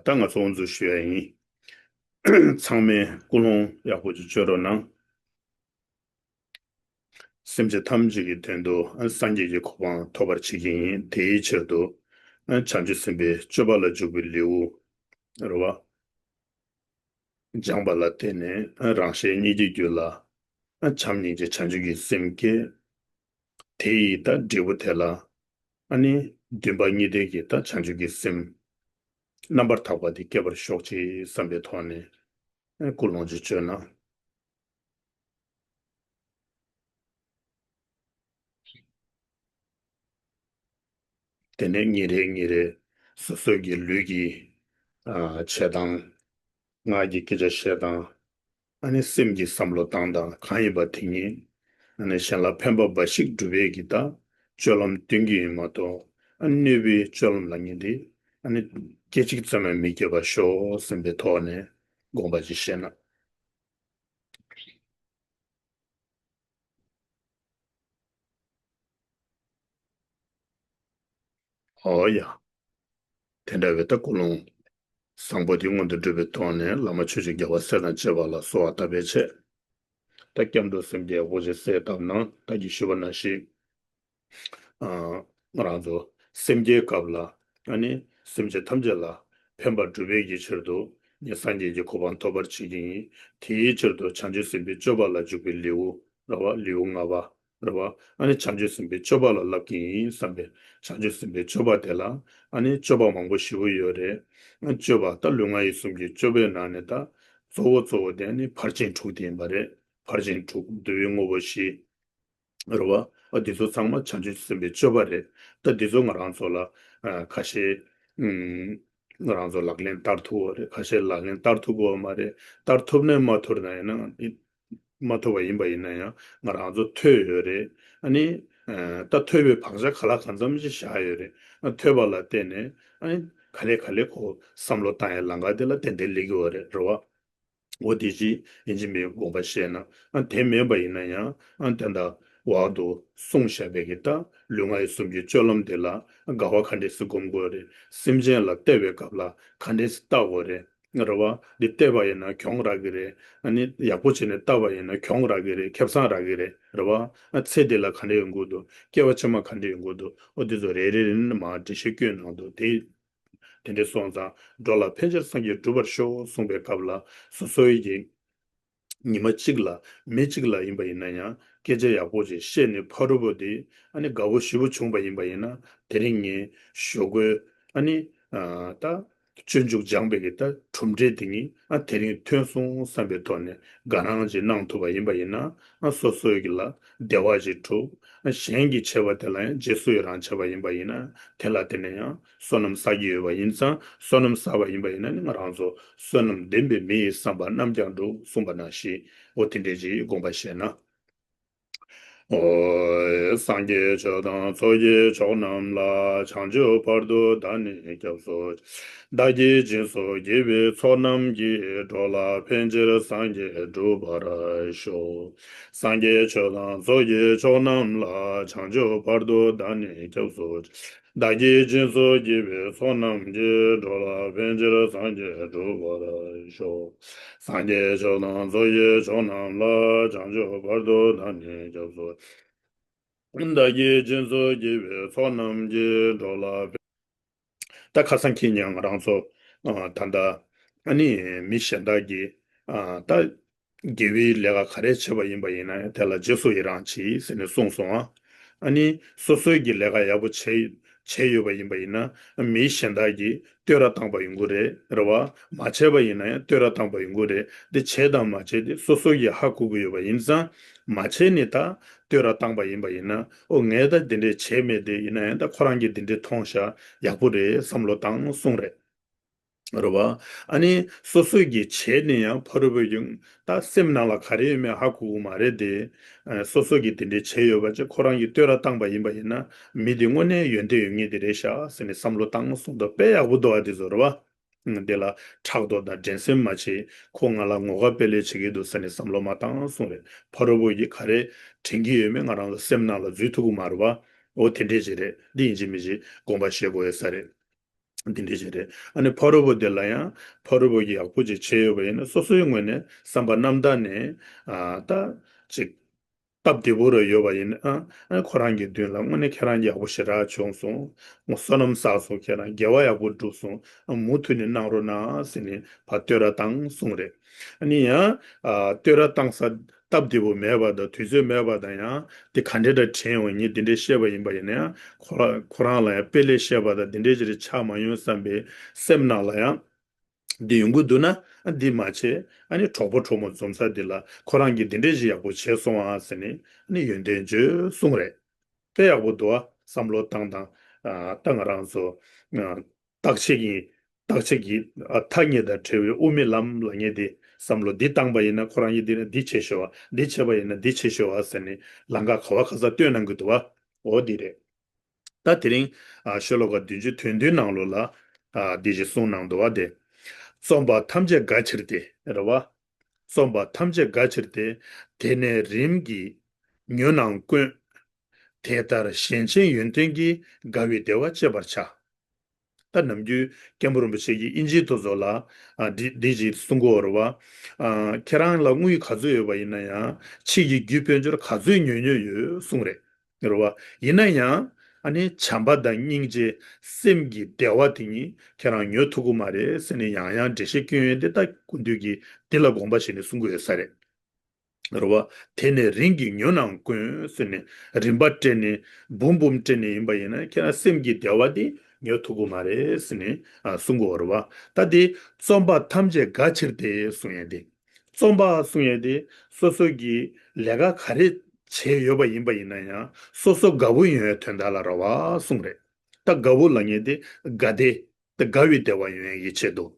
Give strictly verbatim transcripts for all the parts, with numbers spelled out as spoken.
ད་ང་ཚོ་དབུ་འཛུགས་ཞུ་ཡ་ཡིན། ཚང་མས་ཀུན་སློང་ཡག་པོ་ཅིག་བཅོས་རོགས་གནང་། སེམས་ཅན་ཐམས་ཅད་ཀྱི་དོན་དུ་སངས་རྒྱས་ཀྱི་གོ་འཕང་ཐོབ་པར་བྱེད་ཀྱི་ཡིན། དེའི་ཕྱིར་དུ་བྱང་ཆུབ་སེམས་དཔའི་སྤྱོད་པ་ལ་འཇུག་པའི་ལེའུ་རེད་བ། སྦྱངས་པ་ལ་བརྟེན་ནས་རང་གཞན་གཉིས་ཀྱི་རྒྱུད་ལ་བྱམས་སྙིང་རྗེ་བྱང་ཆུབ་ཀྱི་སེམས་བསྐྱེད། དེ་ཡི་ད་འབྲས་བུ་དེ་ལ་ཨ་ནི་འདུན་པ་གཉིས་ལྡན་གྱི་ད་བྱང་ཆུབ་ཀྱི་སེམས་རྣམ་པར་དག་པ་དེ་སྐྱེ་བར་ཤོག་ཅིག་བསམ་པའི་ཐོག་ནས་ཀུན་སློང་ཅིག་བཅོས་ན། དེ་ནས་ཉིན་རེ་ཉིན་རེ་སོ་སོ་གི་ལུས་ཀྱི་ཨ་བྱེད་སྟངས། ངག་གི་སྐད་ཆ་བཤད་སྟངས། ཨ་ནི་སེམས་ཀྱི་བསམ་བློ་བཏང་སྟངས་གང་ཡིན་པ་དེ་ཉིད་ཨ་ནི་གཞན་ལ་ཕན་པ་འབའ་ཞིག་སྒྲུབ་པའི་གི་ད་སྤྱོད་ལམ་སྟོན་གྱི་ཡིན་མ་གཏོགས། ཨ་ནི་གནོད་པའི་སྤྱོད་ལམ་ལ་ཉིད་དེ་ཨ་ནི་སྐད་ཅིག་ཙམ་ཡང་མི་སྐྱེ་བར་ཤོག་བསམ་པའི་ཐོག་ནས་དགོངས་པ་ཅིག་བཞེས་ན། ཨོ་ཡ། དེ་འདྲ་བའི་ད་ཀུན་སློང་བཟང་པོ་དེ་མངོན་དུ་འགྲུབ་པའི་ཐོག་ནས་བླ་མ་ཆོས་ཀྱི་རྒྱལ་བ་སྲས་དང་བཅས་པ་ལ་གསོལ་བ་བཏབ་པའི་ཆེད། ད་སྐྱབས་འགྲོ་སེམས་བསྐྱེད་དབུ་འབྱེད་གསལ་བཏབ་ན་ད་གིན་ཞུས་པ་ནང་བཞིན། ཨ་ང་རང་ཚོ་སེམས་བསྐྱེད་སྐབས་ལ་ཨ་ནི་སེམས་ཅན་ཐམས་ཅད་ལ་ཕན་པ་སྒྲུབ་པའི་གི་ཕྱིར་དུ་ངས་སངས་རྒྱས་ཀྱི་གོ་འཕང་ཐོབ་པར་བྱེད་ཀྱི་ཡིན། དེའི་ཕྱིར་དུ་བྱང་ཆུབ་སེམས་དཔའི་སྤྱོད་པ་ལ་འཇུག་པའི་ལེའུ་རེད་བ། ལེའུ་ལྔ་པ་རེད་བ། ཨ་ནི་བྱང་ཆུབ་སེམས་དཔའི་སྤྱོད་པ་ལ་བསླབ་ཀྱི་ཡིན་བསམ་པའི་བྱང་ཆུབ་སེམས་དཔའི་སྤྱོད་པ་དེ་ལ་ཨ་ནི་སྤྱོད་པ་མང་པོ་ཞེ་པོ་ཡོད་རེད། ཨ་སྤྱོད་པ་ད་ལུས་ངག་ཡིད་གསུམ་གྱི་སྤྱོད་པའི་ནང་ནས་ད་གཙོ་བོ་གཙོ་བོ་དེ་ཨ་ནི་ཕར་ཕྱིན་དྲུག་དེ་ཡིན་པ་རེད། ཕར་ཕྱིན་དྲུག་འདུལ་བའི་དངོས་པོ་བཞི། རེད་བ། ཨ་འདི་ཚོ་ཚང་མ་བྱང་ཆུབ་སེམས་དཔའི་སྤྱོད་པ་རེད། ད་འདི་ཚོ་ང་རང་ཚོ་ལ་ཨ་ཁ་ཤས་ཨུམ་ང་རང་ཚོ་ལག་ལེན་བསྟར་ཐུབ་པ་རེད། ཁ་ཤས་ལག་ལེན་བསྟར་ཐུབ་ཀྱི་ཡོད་མ་རེད། བསྟར་ཐུབ་ནའི་མ་ཐུབ་ན་ཡིན་ན་མ་ཐུབ་པ་ཡིན་པ་ཡིན་ན་ཡང་ང་རང་ཚོ་ཐོས་ཡོད་རེད། ཨ་ནི་ཨ་ད་ཐོས་པའི་བག་ཆགས་ག་ལ་གང་འཚམ་ཞིག་བཞག་ཡོད་རེད། ཨ་ཐོས་པ་ལ་བརྟེན་ནས་ཨ་ནི་ག་ལེ་ག་ལེ་ཁོ་བསམ་བློ་བཏང་ཡའི་ལམ་ཁ་དེ་ལ་ཏན་ཏན་སླེབས་ཀྱི་ཡོད་རེད། རེད་བ། འོ་དེ་ཅི་ཡིན་གཅིག་མིན་དགོངས་པ་བཞེས་ན། ཨ་དེ་མེད་པ་ཡིན་ན་ཡང་ཨ་དེ་འདྲ་འོག་ཏུ་གསུངས་བཞག་པའི་གི་ད་ལུས་ངག་ཡིད་གསུམ་གྱི་སྤྱོད་ལམ་དེ་ལ་དགའ་བ་ག་འདྲས་སེ་སྒོམ་དགོས་རེད། སེམས་ཅན་ལ་བལྟ་བའི་སྐབས་ལ་ག་འདྲས་སེ་བལྟ་དགོས་རེད། རེད་བ། འདི་བལྟས་པ་ཡིན་ན་གྱོང་རག་གི་རེད། ཨ་ནི་ཡག་པོ་བྱས་ནས་བལྟ་བ་ཡིན་ན་གྱོང་རག་གི་རེད། ཁེ་བཟང་རག་གི་རེད། རེད་བ། ཨ་ཚེ་འདི་ལ་ག་འདྲས་ཡོང་གི་འདུག་སྐྱེ་བ་ཕྱི་མ་ག་འདྲས་ཡོང་གི་འདུག་འོ་དེ་ཚོ་རེ་རེ་རེ་ནས་མར་འགྲེལ་བཤད་བཀོད་གནང་འདུག་དེ། དེ་འདྲ་སོང་ཙང་འགྲོ་ལ་ཕན་ཕྱིར་སངས་རྒྱས་འགྲུབ་པར་ཤོག་གསུངས་པའི་སྐབས་ལ་སོ་སོའི་གི་ཉི་མ་གཅིག་ལ་མི་གཅིག་ལ་ཡིན་པ་ཡིན་ན་ཡང་སྐད་ཆ་ཡག་པོ་ཅིག་བཤད་ནས་ཕ་རོལ་པོ་དེ་ཨ་ནི་དགའ་པོ་ཞེ་པོ་བྱུང་པ་ཡིན་པ་ཡིན་ན་དེ་རིང་ངས་ཞོགས་ཀས་ཨ་ནི་ཨ་ད་སྤྱོད་འཇུག་སྦྱངས་པའི་གི་ད་གྲུབ་འབྲས་དེ་ཉིད་ཨ་དེ་རིང་ཐོན་སོང་བསམ་པའི་ཐོག་ནས་དགའ་སྣང་ཅིག་གནང་ཐུབ་པ་ཡིན་པ་ཡིན་ན་ཨ་སོ་སོའི་གི་ལ་བདེ་བ་ཅིག་འགྲུབ། ཨ་གཞན་གྱིས་བྱས་པ་དེ་ལ་ཡང་རྗེས་སུ་ཡི་རང་བྱས་པ་ཡིན་པ་ཡིན་ན་དེ་ལ་དེ་ནས་ཡང་བསོད་ནམས་བསགས་ཀྱི་ཡོད་པ་ཡིན་ཙང་བསོད་ནམས་བསགས་པ་ཡིན་པ་ཡིན་ན་ནི་ང་རང་ཚོ་བསོད་ནམས་ལྡན་པའི་མི་ཡི་བསམ་པ་རྣམས་ཀྱང་འགྲུབ་གསུངས་པ་ནང་བཞིན་འོ་དེ་འདྲས་ཀྱི་དགོངས་པ་བཞེས་ན། ཨོ། སངས་རྒྱས་ཆོས་དང་ཚོགས་ཀྱི་མཆོག་རྣམས་ལ། བྱང་ཆུབ་བར་དུ་བདག་ནི་སྐྱབས་སུ་མཆི། བདག་གིས་སྦྱིན་སོགས་བགྱིས་པའི་ཚོགས་རྣམས་ཀྱིས། འགྲོ་ལ་ཕན་ཕྱིར་སངས་རྒྱས་འགྲུབ་པར་ཤོག་སངས་རྒྱས་ཆོས་དང་ཚོགས་ཀྱི་མཆོག་རྣམས་ལ། བྱང་ཆུབ་བར་དུ་བདག་ནི་སྐྱབས་སུ་མཆི། བདག་གིས་སྦྱིན་སོགས་བགྱིས་པའི་ཚོགས་རྣམས་ཀྱིས། འགྲོ་ལ་ཕན་ཕྱིར་སངས་རྒྱས་འགྲུབ་པར་ཤོག་སངས་རྒྱས་ཆོས་དང་ཚོགས་ཀྱི་མཆོག་རྣམས་ལ། བྱང་ཆུབ་བར་དུ་བདག་ནི་སྐྱབས་སུ་མཆི། བདག་གིས་སྦྱིན་སོགས་བགྱིས་པའི་ཚོགས་རྣམས་ཀྱིས། འགྲོ་ལ་ཕན། ད་ཁ་སང་ཁྱེད་ཉིད་ང་རང་ཚོ་ཨ་ད་ལྟ་ཨ་ནི་མི་གཞན་དག་གིས་ཨ་ད་དགེ་བའི་ལས་ཀ་ག་རེ་བྱས་པ་ཡིན་པ་ཡིན་ན་ཡང་དེ་ལ་རྗེས་སུ་ཡི་རང་བྱེད་ཟེར་ནས་གསུངས་སོང་ཨ། ཨ་ནི་སོ་སོའི་གི་ལས་ཀ་ཡག་པོ་བྱས་བྱས་ཡོད་པ་ཡིན་པ་ཡིན་ན་མི་གཞན་དག་གིས་བསྟོད་ར་བཏང་པ་ཡོང་གི་རེད། རེད་བ། མ་བྱས་པ་ཡིན་ན་ཡང་བསྟོད་ར་བཏང་པ་ཡོང་གི་རེད། འདི་བྱས་དང་མ་བྱས་དེ་སོ་སོ་ཡིས་ཧ་གོ་གི་ཡོད་པ་ཡིན་ཙང་མ་བྱས་ནས་ད་བསྟོད་ར་བཏང་པ་ཡིན་པ་ཡིན་ན་ཨོ་ངས་ད་འདི་འདྲས་བྱས་མེད་དེ་ཡིན་ན་ཡང་ད་ཁོ་རང་གིས་འདི་འདྲས་མཐོང་ཤག་ཡག་པོ་རེད་བསམ་བློ་བཏང་གསུངས་རེད། རེད་བ། ཨ་ནི་སོ་སོ་གིས་བྱས་ནས་ཡང་ཕ་རོལ་པོ་ཡིན་ད་སེམས་ནང་ལ་ག་རེ་ཡོད་མེད་ཧ་གོ་གི་མ་རེད་དེ། ཨ་སོ་སོ་གིས་དེ་འདྲས་བྱས་ཡོད་པ་ཅིག་ཁོ་རང་གིས་བསྟོད་ར་བཏང་པ་ཡིན་པ་ཡིན་ན་མི་དེ་དངོས་གནས་ཡོན་ཏན་ཡོད་མཁན་དེ་རེད་ཤག་ཟེར་ནས་བསམ་བློ་བཏང་གསུངས་འདུག་དཔེ་ཡག་པོ་འདུག་ཨ་དེ་ཚོ་རེད་བ། ཨང་། དེ་ལ་ཕྲག་དོག་དང་འགྲན་སེམས་མ་བྱེད། ཁོ་ང་ལ་ངོ་དགའ་དཔེ་ལེགས་བྱེད་ཀྱི་འདུག་ཟེར་ནས་བསམ་བློ་མ་བཏང་གསུངས་རེད། ཕ་རོལ་པོ་ཡིས་ག་རེ་དྲན་གྱི་ཡོད་མེད་ང་རང་ཚོ་སེམས་ནང་ལ་འཛུལ་ཐུབ་ཀྱི་མ་རེད་བ། འོ་དེ་འདྲས་ཅིག་རེད། འདི་ཡིན་གཅིག་མིན་གཅིག་དགོངས་པ་བཞེས་དགོས་ཡོད་ས་རེད། འདི་འདྲ་ཞིག་རེད། ཨ་ནི་ཕ་རོལ་པོ་དེ་ལ་ཡང་ཕ་རོལ་པོ་གི་ཡག་པོ་ཅིག་བྱས་ཡོད་པ་ཡིན་ན། སོ་སོའི་ངོས་ནས་བསམ་པ་རྣམ་དག་ནས་ཨ་ད་ཅིག་སྟབས་བདེ་པོ་རེ་ཡོད་པ་ཡིན་ན། ཨ་ཨ་ནི་ཁོ་རང་གི་མདུན་ལ་དངོས་གནས་ཁྱེད་རང་ཡག་པོ་ཞེ་དྲག་བྱུང་སོང་། ངོ་བསོད་ནམས་བསགས་སོང་། ཁྱེད་རང་དགེ་བ་ཡག་པོ་བསྒྲུབས་སོང་། ཨ་མུ་མཐུད་ནས་གནང་རོགས་གནང་ཟེར་ནས་ཕར་བསྟོད་ར་བཏང་གསུངས་རེད། ཨ་ནི་ཡང་ཨ་བསྟོད་ར་བཏང་ས་སྟབས་བདེ་པོ་མེད་པ་དང་དུས་ཚོད་མེད་པ་དང་། ཡང་དེ་ག་འདྲ་འདྲ་དྲན་འོང་ངས་འདི་འདྲ་བཤད་པ་ཡིན་པ་ཡིན་ན། ཡང་ཁོ་རང་ཁོ་རང་ལ་ཡང་དཔེ་ལས་བཤད་པ་དང་འདི་འདྲ་ཅིག་རེ་ཆགས་མ་ཡོང་བསམ་པའི་སེམས་ནང་ལ་ཡང་འདི་ཡོང་གི་འདུག་ན། ཨ་འདི་མ་བྱེད། ཨ་ནི་གྲོགས་པོ་གྲོགས་མོ་འཛོམས་ས་འདི་ལ་ཁོ་རང་གིས་འདི་འདྲ་ཞིག་ཡག་པོ་བྱས་སོང་ཨ་ཟེར་ནས་ཨ་ནི་ཡོན་ཏན་བརྗོད་གསུངས་རེད། དཔེ་ཡག་པོ་འདུག་ཨ། བསམ་བློ་བཏང་དང་། ཨ་ད་ང་རང་ཚོ་ཨ་བརྟག་དཔྱད་ཀྱི་བརྟག་དཔྱད་ཀྱི་ཨ་ཐ་སྙད་དང་བྲལ་བའི་དབུ་མའི་ལམ་ལབ་མཁན་དེ་བསམ་བློ་འདི་བཏང་པ་ཡིན་ན་ཁོ་རང་གིས་འདི་ན་འདི་བྱེད་ཤོག་ཨ། འདི་བྱས་པ་ཡིན་ན་འདི་བྱེད་ཤོག་ཨ་ཟེར་ནས་ལམ་ཁ་ག་བ་ག་ས་སྟོན་གནང་གི་འདུག་ཨ། འོ་འདི་རེད། ད་དེ་རིང་ཨ་ཤོ་ལོ་ཀ་བདུན་ཅུ་དོན་བདུན་ནང་ལོགས་ལ་ཨ་འདི་ཞིག་གསུངས་གནང་འདུག་བ། དེ་རྩོམ་པ་ཐམས་ཅད་དགའ་ཕྱིར་ཏེ་རེད་བ། རྩོམ་པ་ཐམས་ཅད་དགའ་ཕྱིར་ཏེ། དེ་ནས་རིམ་གྱིས་ཉོན་ནམ་དཀོན། དེ་ལྟར་གཞན་ཆེན་ཡོན་ཏན་གྱིས། དགའ་བའི་བདེ་བ་སྤྱད་པར་བྱ། ད་ནམ་རྒྱུན་མཁན་པོ་རིན་པོ་ཆེ་གིས་ཨིན་ཇིའི་ཐོག་ཚོ་ལ་ཨ་འདི་འདི་ཞིག་གསུང་གི་ཡོད་རེད་བ། ཨ་ཁྱེད་རང་ལ་དངུལ་ག་ཚོད་ཡོད་པ་ཡིན་ན་ཡང་ཕྱིས་ཀྱི་རྒྱུ་དཔལ་འབྱོར་ག་ཚོད་ཉོ་ཉོ་ཡོད་གསུངས་རེད། རེད་བ། ཡིན་ན་ཡང་ཨ་ནི་བྱམས་པ་དང་སྙིང་རྗེ། སེམས་ཀྱི་བདེ་བ་དེ་ཉིད་ཁྱེད་རང་ཉོ་ཐུབ་ཀྱི་མ་རེད་ཟེར་ནས་ཡང་ཡང་འགྲེལ་བཤད་སྐྱོན་ཡོད་དེ། ད་སྐུ་མདུན་གྱིས་འདི་ལ་དགོངས་པ་བཞེས་ནས་གསུང་གི་ཡོད་ས་རེད། རེད་བ། དེ་ནས་རིམ་གྱིས་ཉོན་ནམ་དཀོན་ཟེར་ནས་རིམ་པ་སྤྲད་ནས་འབུམ་འབུམ་སྤྲད་ནས་ཡིན་པ་ཡིན་ན་ཁྱེད་རང་སེམས་ཀྱི་བདེ་བ་དེ་ཉོ་ཐུབ་ཀྱི་མ་རེད་ཟེར་ནས་ཨ་གསུང་གི་ཡོད་རེད་བ། ད་དེ་རྩོམ་པ་ཐམས་ཅད་དགའ་ཕྱིར་ཏེ་གསུང་ཡས་དེ། རྩོམ་པ་གསུང་ཡས་དེ་སོ་སོ་གིས་ལས་ཀ་ག་རེ་བྱས་ཡོད་པ་ཡིན་པ་ཡིན་ན་ཡང་སོ་སོ་དགའ་བོ་ཡོང་ཡས་དོན་དག་ལ་རེད་བ་གསུང་རེད། ད་དགའ་བོ་ལབ་མཁན་དེ་དགའ་བདེ། ད་དགའ་བའི་བདེ་བ་ཡོང་ཡས་ཀྱི་ཆེད་དུ།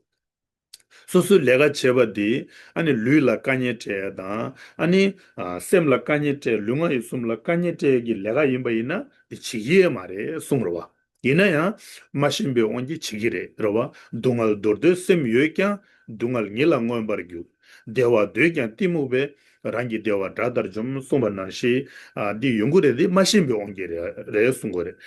སོ་སོའི་ལས་ཀ་བྱས་པ་དེ་ཨ་ནི་ལུས་ལ་དཀའ་ངལ་སྤྲད་ཡས་དང་། ཨ་ནི་ཨ་སེམས་ལ་དཀའ་ངལ་སྤྲད། ལུས་ངག་ཡིད་གསུམ་ལ་དཀའ་ངལ་སྤྲད་ཡས་ཀྱི་ལས་ཀ་ཡིན་པ་ཡིན་ན་དེ་བྱེད་ཀྱི་ཡོད་མ་རེད་གསུངས་རེད་བ། ཡིན་ན་ཡང་མ་ཞེན་པའི་དབང་གིས་བྱེད་ཀྱི་རེད། རེད་བ། སྡུག་བསྔལ་འདོར་འདོད་སེམས་ཡོད་ཀྱང་། སྡུག་བསྔལ་ཉིད་ལ་མངོན་པར་རྒྱུག་བདེ་བ་འདོད་ཀྱང་གཏི་མུག་པས། རང་གི་བདེ་བ་དགྲ་ལྟར་འཇོམས། གསུངས་པ་ནང་བཞིན་ཨ་འདི་ཡོང་གི་རེད། དེ་མ་ཞེན་པའི་དབང་གིས་རེད་རེད་གསུང་གི་རེད།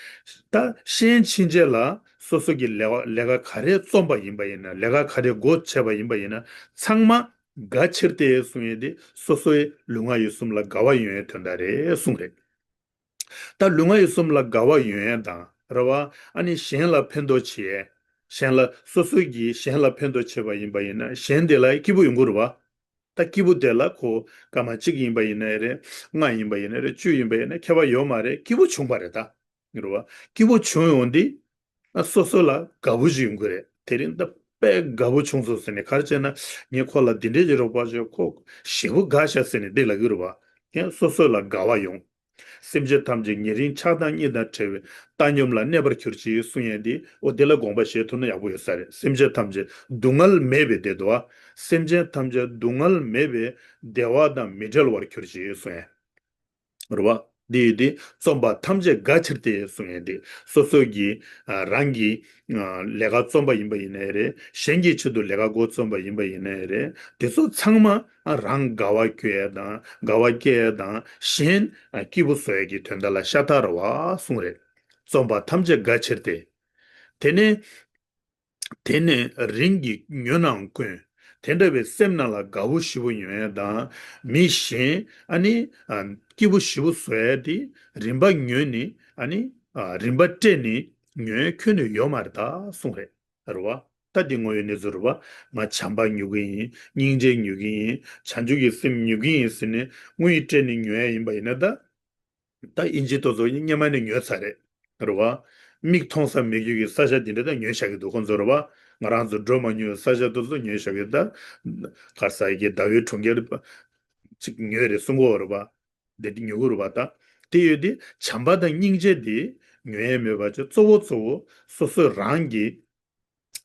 ད་ཤེས་ཕྱིན་ཆད་ལ་སོ་སོ་གི་ལས་ལས་ཀ་ག་རེ་རྩོམ་པ་ཡིན་པ་ཡིན་ན། ལས་ཀ་ག་རེ་སྒོ་ཕྱེ་བ་ཡིན་པ་ཡིན་ན། ཚང་མ་དགའ་ཕྱིར་ཏེ་གསུང་ཡས་དེ་སོ་སོའི་ལུས་ངག་ཡིད་གསུམ་ལ་དགའ་བ་ཡོང་ཡས་དོན་དག་རེད་གསུང་རེད། ད་ལུས་ངག་ཡིད་གསུམ་ལ་དགའ་བ་ཡོང་ཡས་དང་རེད་བ། ཨ་ནི་གཞན་ལ་ཕན་ཐོགས་བྱེད་ཡས། གཞན་ལ་སོ་སོ་གིས་གཞན་ལ་ཕན་ཐོགས་བྱེད་པ་ཡིན་པ་ཡིན་ན་གཞན་དེ་ལ་སྐྱིད་པོ་ཡོང་གི་རེད་བ། ད་སྐྱིད་པོ་དེ་ལ་ཁོ་སྐར་མ་གཅིག་ཡིན་པ་ཡིན་ནའི་རེད། ལྔ་ཡིན་པ་ཡིན་ནའི་རེད། བཅུ་ཡིན་པ་ཡིན་ན་ཁྱད་པར་ཡོད་མ་རེད། སྐྱིད་པོ་བྱུང་བ་རེད་ད། རེད་བ། སྐྱིད་པོ་བྱུང་ཡོང་དུས་ཨ་སོ་སོ་ལ་དགའ་པོ་ཞིག་ཡོང་གི་རེད། དེ་རིང་ད་དཔེ་དགའ་པོ་བྱུང་སོང་ཟེར་ནས། ག་རེ་བྱས་ན་ངས་ཁོ་ལ་འདི་འདྲས་ཀྱི་རོགས་པ་བྱས། ཁོ་ཞེ་པོ་དགའ་ཤག་ཟེར་ནས་འདི་ལབ་ཀྱི་རེད་བ། ཡང་སོ་སོ་ལ་དགའ་བ་ཡོང་། སེམས་ཅན་ཐམས་ཅད་ཉེ་རིང་ཆགས་སྡང་གཉིས་དང་བྲལ་བའི་བཏང་སྙོམས་ལ་གནས་པར་གྱུར་ཅིག་གསུང་ཡས་འདི། འོ་འདི་ལ་དགོངས་པ་བཞེས་ཐུབ་ན་ཡག་པོ་ཡོད་ས་རེད། སེམས་ཅན་ཐམས་ཅད་སྡུག་བསྔལ་མེད་པའི་བདེ་འདུག་ཨ། སེམས་ཅན་ཐམས་ཅད་སྡུག་བསྔལ་མེད་པའི་བདེ་བ་དང་མི་འབྲལ་བར་གྱུར་ཅིག་གསུང་ཡས། རེད་བ། འདི་ཡོད་དེ་རྩོམ་པ་ཐམས་ཅད་དགའ་ཕྱིར་ཏེ་གསུང་ཡས་འདི། སོ་སོ་གི་ཨ་རང་གི་ཨ་ལས་ཀ་རྩོམ་པ་ཡིན་པ་ཡིན་ནའི་རེད། གཞན་གྱི་ཆེད་དུ་ལས་ཀ་འགོ་རྩོམ་པ་ཡིན་པ་ཡིན་ནའི་རེད། དེ་ཚོ་ཚང་མ་ཨ་རང་དགའ་བ་སྐྱེ་ཡས་དང་། དགའ་བ་སྐྱེ་ཡས་དང་། གཞན་ཨ་སྐྱིད་པོ་བཟོ་ཡས་ཀྱི་དོན་དག་ལ་ཤ་སྟག་རེད་བ་གསུངས་རེད། རྩོམ་པ་ཐམས་ཅད་དགའ་ཕྱིར་ཏེ། དེ་ནས་དེ་ནས་རིམ་གྱིས་ཉོན་ནམ་དཀོན། དེ་འདྲ་བའི་སེམས་ནང་ལ་དགའ་བོ་ཞེ་པོ་ཡོང་ཡས་དང་། མི་གཞན་ཨ་ནི་ཨ་སྐྱིད་པོ་ཞེ་པོ་བཟོ་ཡས་དེ་རིམ་པ་ཉོས་ནས། ཨ་ནི་ཨ་རིམ་པ་སྤྲད་ནས་ཉོ་ཡས་ཁྱོན་ནས་ཡོད་མ་རེད་ད་གསུངས་རེད། རེད་བ། ད་འདི་དངོས་ཡོད་གནས་ཚུལ་རེད་བ། ང་བྱམས་པ་ཉོ་གི་ཡིན། སྙིང་རྗེ་ཉོ་གི་ཡིན། བྱང་ཆུབ་ཀྱི་སེམས་ཉོ་གི་ཡིན་ཟེར་ནས་དངུལ་སྤྲད་ནས་ཉོ་ཡས་ཡིན་པ་ཡིན་ན་ད། ད་ཨིན་ཇི་དེ་ཚོ་སྔོན་མ་ནས་ཉོས་ཚར་རེད། རེད་བ། མིག་མཐོང་ས་མེད་རྒྱུ་གི་ས་ཆ་འདི་འདྲ་ད་ཉོས་བཞག་གི་འདུག་ཁོང་ཚོ་རེད་བ། ང་རང་ཚོ་འགྲོ་མ་མྱོང་བའི་ས་ཆ་དེ་ཚོ་ཉོས་བཞག་གི། ད་ག་རེ་ཟེར་གྱི། ཟླ་བའི་གྲོང་ཁྱེར་ཅིག་ཉོས་རེད་གསུང་གི་ཡོད་རེད་བ། འདི་འདྲ་ཉོ་གི་རེད་བ། ད་དེ་ཡོད་དེ་བྱམས་པ་དང་སྙིང་རྗེ་དེ་ཉོ་ཡས་མེད་པ་བྱས། གཙོ་བོ་གཙོ་བོ་སོ་སོ་རང་གི་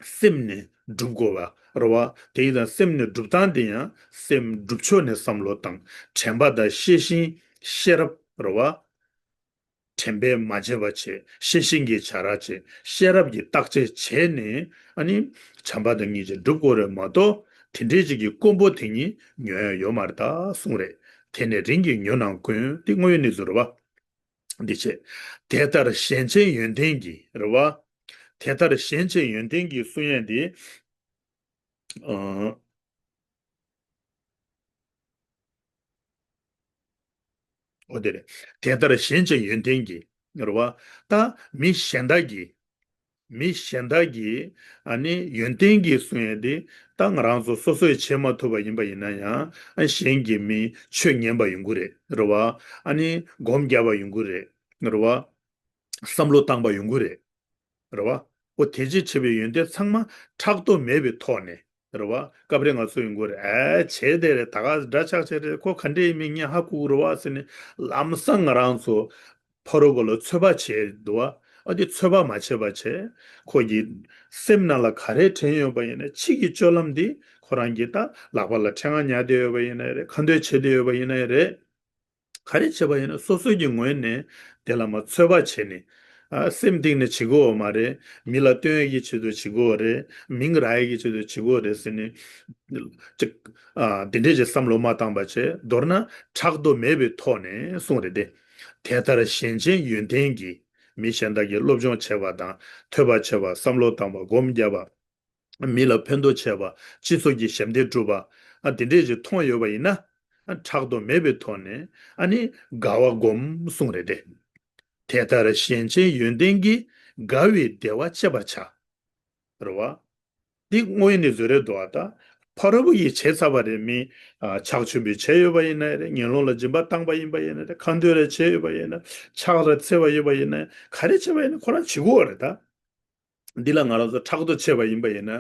སེམས་ནས་སྒྲུབ་དགོས་པ་རེད་བ། དེ་ཡིན་ཙང་སེམས་ནས་སྒྲུབ་སྟངས་དེ་ཡང་སེམས་སྒྲུབ་ཕྱོགས་ནས་བསམ་བློ་བཏང་། དྲན་པ་དང་ཤེས་བཞིན་ཤེས་རབ་རེད་བ། དྲན་པས་མ་བརྗེད་པ་བྱས། ཤེས་བཞིན་གྱིས་བྱ་ར་བྱས། ཤེས་རབ་ཀྱིས་བརྟག་དཔྱད་བྱས་ནས་ཨ་ནི་བྱམས་པ་དང་སྙིང་རྗེ་སྒྲུབ་དགོས་རེད་མ་གཏོགས། དེ་འདྲའི་ཅིག་གི་དཀོན་པོ་དེ་ཉིད་ཉོ་ཡ་ཡོད་མ་རེད་ད་གསུངས་རེད། དེ་ནས་རིམ་གྱིས་ཉོན་ནམ་དཀོན། དེ་དངོས་ཡོད་གནས་ཚུལ་རེད་བ། འདི་བྱས། དེ་ལྟར་གཞན་ཆེན་ཡོན་ཏན་གྱིས་རེད་བ། དེ་ལྟར་གཞན་གཅེས་ཡོན་ཏན་གྱིས་གསུང་ཡས་འདི། ཨ། འོ་དེ་རེད། དེ་ལྟར་གཞན་གཅེས་ཡོན་ཏན་གྱིས། རེད་བ། ད་མི་གཞན་དག་གིས། མི་གཞན་དག་གིས་ཨ་ནི་ཡོན་ཏན་གྱིས་གསུང་ཡས་དེ། ད་ང་རང་ཚོ་སོ་སོས་བྱེད་མ་ཐུབ་པ་ཡིན་པ་ཡིན་ན་ཡང་། ཨ། གཞན་གྱི་མི་ཆོས་ཉན་པ་ཡོང་གི་རེད། རེད་བ། ཨ་ནི་སྒོམ་རྒྱབ་པ་ཡོང་གི་རེད། རེད་བ། བསམ་བློ་བཏང་པ་ཡོང་གི་རེད། རེད་བ། འོ་དེ་ཅི་བྱེད་པའི་ཡོན་ཏན་ཚང་མ་ཕྲག་དོག་མེད་པའི་ཐོག་ནས། རེད་བ། སྐབས་རེ་ང་ཚོ་ཡོང་གི་རེད། ཨེ། བྱས་དེ་རེད། ད་ག་འདྲ་ཆགས་བྱས་རེད། ཁོ་ག་འདྲས་ཡིན་མིན་ངས་ཧ་གོ་གི་རེད་བ་ཟེར་ནས། ལམ་སང་ང་རང་ཚོ་ཕ་རོལ་པོ་ལ་ཚོད་དཔག་བྱས་འདུག་བ། ཨ། དེ་ཚོད་དཔག་མ་བྱས་པ་བྱས། ཁོ་གི་སེམས་ནང་ལ་ག་རེ་དྲན་ཡོད་པ་ཡིན་ན། ཕྱི་གི་སྤྱོད་ལམ་འདི་ཁོ་རང་གིས་ད་ལག་པ་ལ་ཕྲེང་བ་ཉར་བསྡད་ཡོད་པ་ཡིན་ན་རེད། ཁ་འདོན་བྱེད་བསྡད་ཡོད་པ་ཡིན་ན་རེད། ག་རེ་བྱས་པ་ཡིན་ན་སོ་སོ་གི་ངོས་ནས་དེ་ལ་མ་ཚོད་དཔག་བྱས་ནས། ཨ། སེམས་གཏིང་ནས་བྱེད་དགོས་པ་མ་རེད། མི་ལ་སྟོན་ཡས་ཀྱི་ཆེད་དུ་བྱེད་དགོས་པ་རེད། མིང་རག་ཡས་ཀྱི་ཆེད་དུ་བྱེད་དགོས་པ་རེད་ཟེར་ནས། ཅིག་ཨ། འདི་འདྲས་ཀྱི་བསམ་བློ་མ་བཏང་པ་བྱས། མདོར་ན་ཕྲག་དོག་མེད་པའི་ཐོག་ནས་གསུངས་རེད་དེ། དེ་ལྟར་གཞན་གཅེས་ཡོན་ཏན་གྱིས། མི་གཞན་དག་གིས་སློབ་སྦྱོང་བྱས་པ་དང་། ཐོས་པ་བྱས་པ། བསམ་བློ་བཏང་པ། སྒོམ་བརྒྱབ་པ། མི་ལ་ཕན་ཐོགས་བྱས་པ། སྤྱི་ཚོགས་ཀྱི་ཞབས་འདེགས་སྒྲུབ་པ། ཨ། དེ་འདྲས་ཅིག་མཐོང་ཡོད་པ་ཡིན་ན། ཨ། ཕྲག་དོག་མེད་པའི་ཐོག་ནས་ཨ་ནི་དགའ་བ་སྒོམ་གསུངས་རེད་དེ། དེ་ལྟར་གཞན་གཅེས་ཡོན་ཏན་གྱིས། དགའ་བའི་བདེ་བ་སྤྱད་པར་བྱ། རེད་བ། འདི་དངོས་ཡོད་ནས་བཟོས་རེད་འདུག་བ། ད་ཕ་རོལ་པོ་ཡིས་བྱས་ཚར་བ་རེད། མི། ཨ། ཕྱག་མཆོད་འབུལ་བྱས་ཡོད་པ་ཡིན་ན་རེད། ངན་སློང་ལ་སྦྱིན་པ་བཏང་པ་ཡིན་པ་ཡིན་ན་རེད། ཁ་འདོན་རེ་བྱས་ཡོད་པ་ཡིན་ན། ཕྱག་རེ་འཚལ་བ་ཡོད་པ་ཡིན་ན། ག་རེ་བྱས་པ་ཡིན་ན་ཁོ་རང་བྱེད་དགོས་པ་རེད་ད། འདི་ལ་ང་རང་ཚོ་ཕྲག་དོག་བྱས་པ་ཡིན་པ་ཡིན་ན།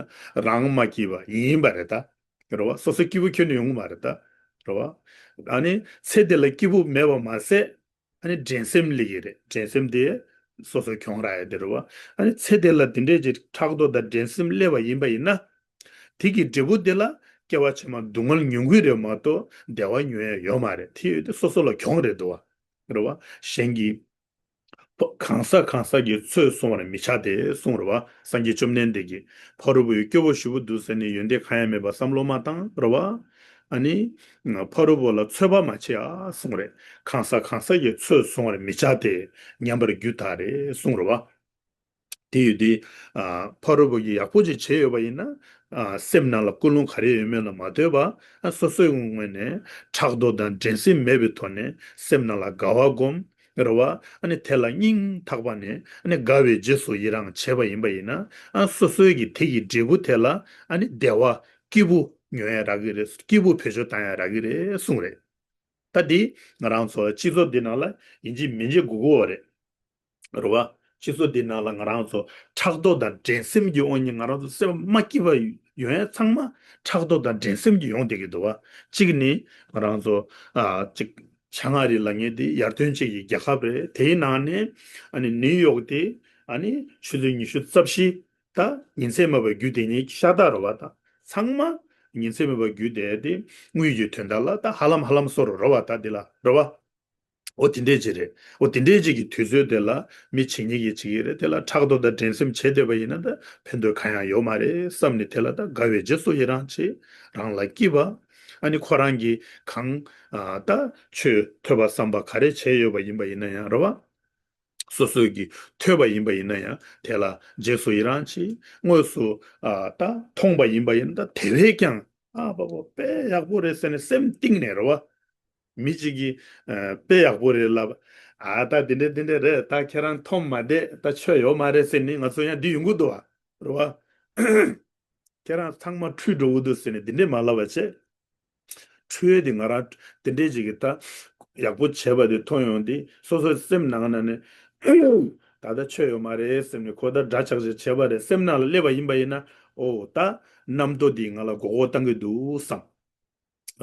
རང་མ་སྐྱིད་པ་ཡིན་པ་རེད་ད། རེད་བ། སོ་སོ་སྐྱིད་པོ་ཁྱོན་ནས་ཡོང་གི་མ་རེད་ད། རེད་བ། ཨ་ནི་ཚེ་འདི་ལ་སྐྱིད་པོ་མེད་པ་མ་ཟད། ཨ་ནི་འགྲན་སེམས་སླེབས་ཀྱི་རེད། འགྲན་སེམས་དེ་སོ་སོ་གྱོང་རག་ཡ་དེ་རེད་བ། ཨ་ནི་ཚེ་འདི་ལ་དེ་འདྲས་ཀྱི་ཕྲག་དོག་དང་འགྲན་སེམས་སླེབས་པ་ཡིན་པ་ཡིན་ན། དེ་གི་འབྲས་བུ་དེ་ལ་སྐྱེ་བ་ཕྱི་མ་སྡུག་བསྔལ་མྱོང་གི་རེད་མ་གཏོགས་བདེ་བ་མྱོང་ཡ་ཡོད་མ་རེད། དེ་ཡོད་དེ་སོ་སོ་ལ་གྱོང་རེད་འདུག་བ། རེད་བ། གཞན་གྱི་གང་ཟག་གང་ཟག་གི་ཚོད་བསྲུང་བར་མི་བྱ་སྟེ་གསུངས་རེད་བ། སངས་རྒྱས་བཅོམ་ལྡན་འདས་ཀྱིས། ཕ་རོལ་པོ་ཡི་སྐྱོ་བོ་ཞེ་པོ་འདུག་ཟེར་ནས་ཡོན་ཏན་གང་ཡང་མེད་པར་བསམ་བློ་མ་བཏང་། རེད་བ། ཨ་ནི་ཕ་རོལ་པོ་ལ་ཚོད་དཔག་མ་བྱེད་ཨ་གསུངས་རེད། གང་ཟག་གང་ཟག་གི་ཚོད་བསྲུང་བར་མི་བྱ་སྟེ། ཉམས་པར་རྒྱུ་དག་རེད་གསུངས་རེད་བ། དེ་ཡོད་དུས། ཨ། ཕ་རོལ་པོ་གིས་ཡག་པོ་ཅིག་བྱས་ཡོད་པ་ཡིན་ན། ཨ། སེམས་ནང་ལ་ཀུན་སློང་ག་རེ་ཡོད་མེད་ལ་མ་ལྟོས་པ། ཨ། སོ་སོའི་ངོས་ནས་ཕྲག་དོག་དང་འགྲན་སེམས་མེད་པའི་ཐོག་ནས་སེམས་ནང་ལ་དགའ་བ་སྒོམ། རེད་བ། ཨ་ནི་དེ་ལ་སྙིང་ཐག་པ་ནས་ཨ་ནི་དགའ་བའི་རྗེས་སུ་ཡི་རང་བྱས་པ་ཡིན་པ་ཡིན་ན། ཨ། སོ་སོའི་གི་དེ་གི་འབྲས་བུ་དེ་ལ་ཨ་ནི་བདེ་བ་སྐྱིད་པོ་མྱོང་ཡ་རག་གི་རེད། སྐྱིད་པོ་བེད་སྤྱོད་བཏང་ཡ་རག་གི་རེད་གསུངས་རེད། ད་འདི་ང་རང་ཚོ་སྤྱི་ཚོགས་འདི་ནང་ལ་ཡིན་གཅིག་མིན་གཅིག་དགོས་ཀྱི་ཡོད་རེད། རེད་བ། སྤྱི་ཚོགས་འདི་ནང་ལ་ང་རང་ཚོ་ཕྲག་དོག་དང་འགྲན་སེམས་ཀྱི་དབང་གིས་ང་རང་ཚོ་སེམས་མ་སྐྱིད་པ་ཡོང་ཡ་ཚང་མ་ཕྲག་དོག་དང་འགྲན་སེམས་ཀྱིས་ཡོང་བསྡད་ཀྱི་འདུག་བ། གཅིག་ནི་ང་རང་ཚོ། ཨ། གཅིག་བྱ་ངང་རིགས་ལབ་མཁན་དེ་ཡར་ཐོན་ཅན་གྱི་རྒྱལ་ཁབ་རེད། དེའི་ནང་ནས་ཨ་ནི་ནིའུ་ཡོག་དེ་ཨ་ནི་ཆུ་ཚོད་ཉི་ཤུ་རྩ་བཞི། ད་ཉིན་མཚན་མེད་པར་རྒྱུག་བསྡད་མཁན་ཤ་སྟག་རེད་བ། ད་ཚང་མ་ཉིན་མཚན་མེད་པར་རྒྱུག་བསྡད་དེ། དངུལ་གྱི་དོན་དག་ལ་ད་ཧ་ལམ་ཧ་ལམ་སོ་རུ་རེད་བ། ད་འདི་ལ་རེད་བ། འོ་དེ་འདྲས་ཅིག་རེད། འོ་དེ་འདྲས་ཅིག་གི་དུས་ཚོད་དེ་ལ་མི་བྱེད་མཁན་གྱི་བྱེད་ཀྱི་རེད། དེ་ལ་ཕྲག་དོག་དང་འགྲན་སེམས་བྱས་བསྡད་པ་ཡིན་ན་ད་ཕན་ཐོགས་གང་ཡང་ཡོད་མ་རེད་བསམ་ནས། དེ་ལ་ད་དགའ་བའི་རྗེས་སུ་ཡི་རང་བྱེད། རང་ལ་སྐྱིད་པ། ཨ་ནི་ཁོ་རང་གིས་གང་། ཨ། ད་ཆོས་ཐོས་པ་བསམ་པ་ག་རེ་བྱས་ཡོད་པ་ཡིན་པ་ཡིན་ན་ཡང་རེད་བ། སོ་སོས་ཀྱིས་ཐོས་པ་ཡིན་པ་ཡིན་ན་ཡང་དེ་ལ་རྗེས་སུ་ཡི་རང་བྱེད། དངོས་སུ། ཨ། ད་མཐོང་པ་ཡིན་པ་ཡིན་ན་ད་དེ་བས་ཀྱང་། ཨ། པ་པོ་དཔེ་ཡག་པོ་རེད་ཟེར་ནས་སེམས་གཏིང་ནས་རེད་བ། མི་གཅིག་གིས། ཨ། དཔེ་ཡག་པོ་རེད་ལབ། ཨ། ད་དེ་འདྲས་དེ་འདྲས་རེད། ད་ཁྱེད་རང་མཐོང་མ་བསྡད། ད་ཆོས་ཡོད་མ་རེད་ཟེར་ནས་ང་ཚོ་ཡང་འདི་ཡོང་གི་འདུག་བ། རེད་བ། ཁྱེད་རང་ཚང་མ་འཁྲུལ་འགྲོ་གི་འདུག་ཟེར་ནས་འདི་འདྲས་མ་ལབ་པ་བྱས། འཁྲུལ་ཡས་དེ་ང་རང་དེ་འདྲས་ཅིག་གིས་ད་ཡག་པོ་བྱས་པ་དེ་མཐོང་ཡོང་དུས་སོ་སོའི་སེམས་ནང་ན་ནས། ད་ལྟ་ཆོས་ཡོད་མ་རེད་ཟེར་ནས་ཁོ་ད་འདྲ་ཆགས་ཆགས་བྱས་པ་རེད། སེམས་ནང་ལ་སླེབས་པ་ཡིན་པ་ཡིན་ན། ཨོ། ད་རྣམ་རྟོག་འདིས་ང་ལ་མགོ་སྐོར་བཏང་གི་འདུག་བསམ།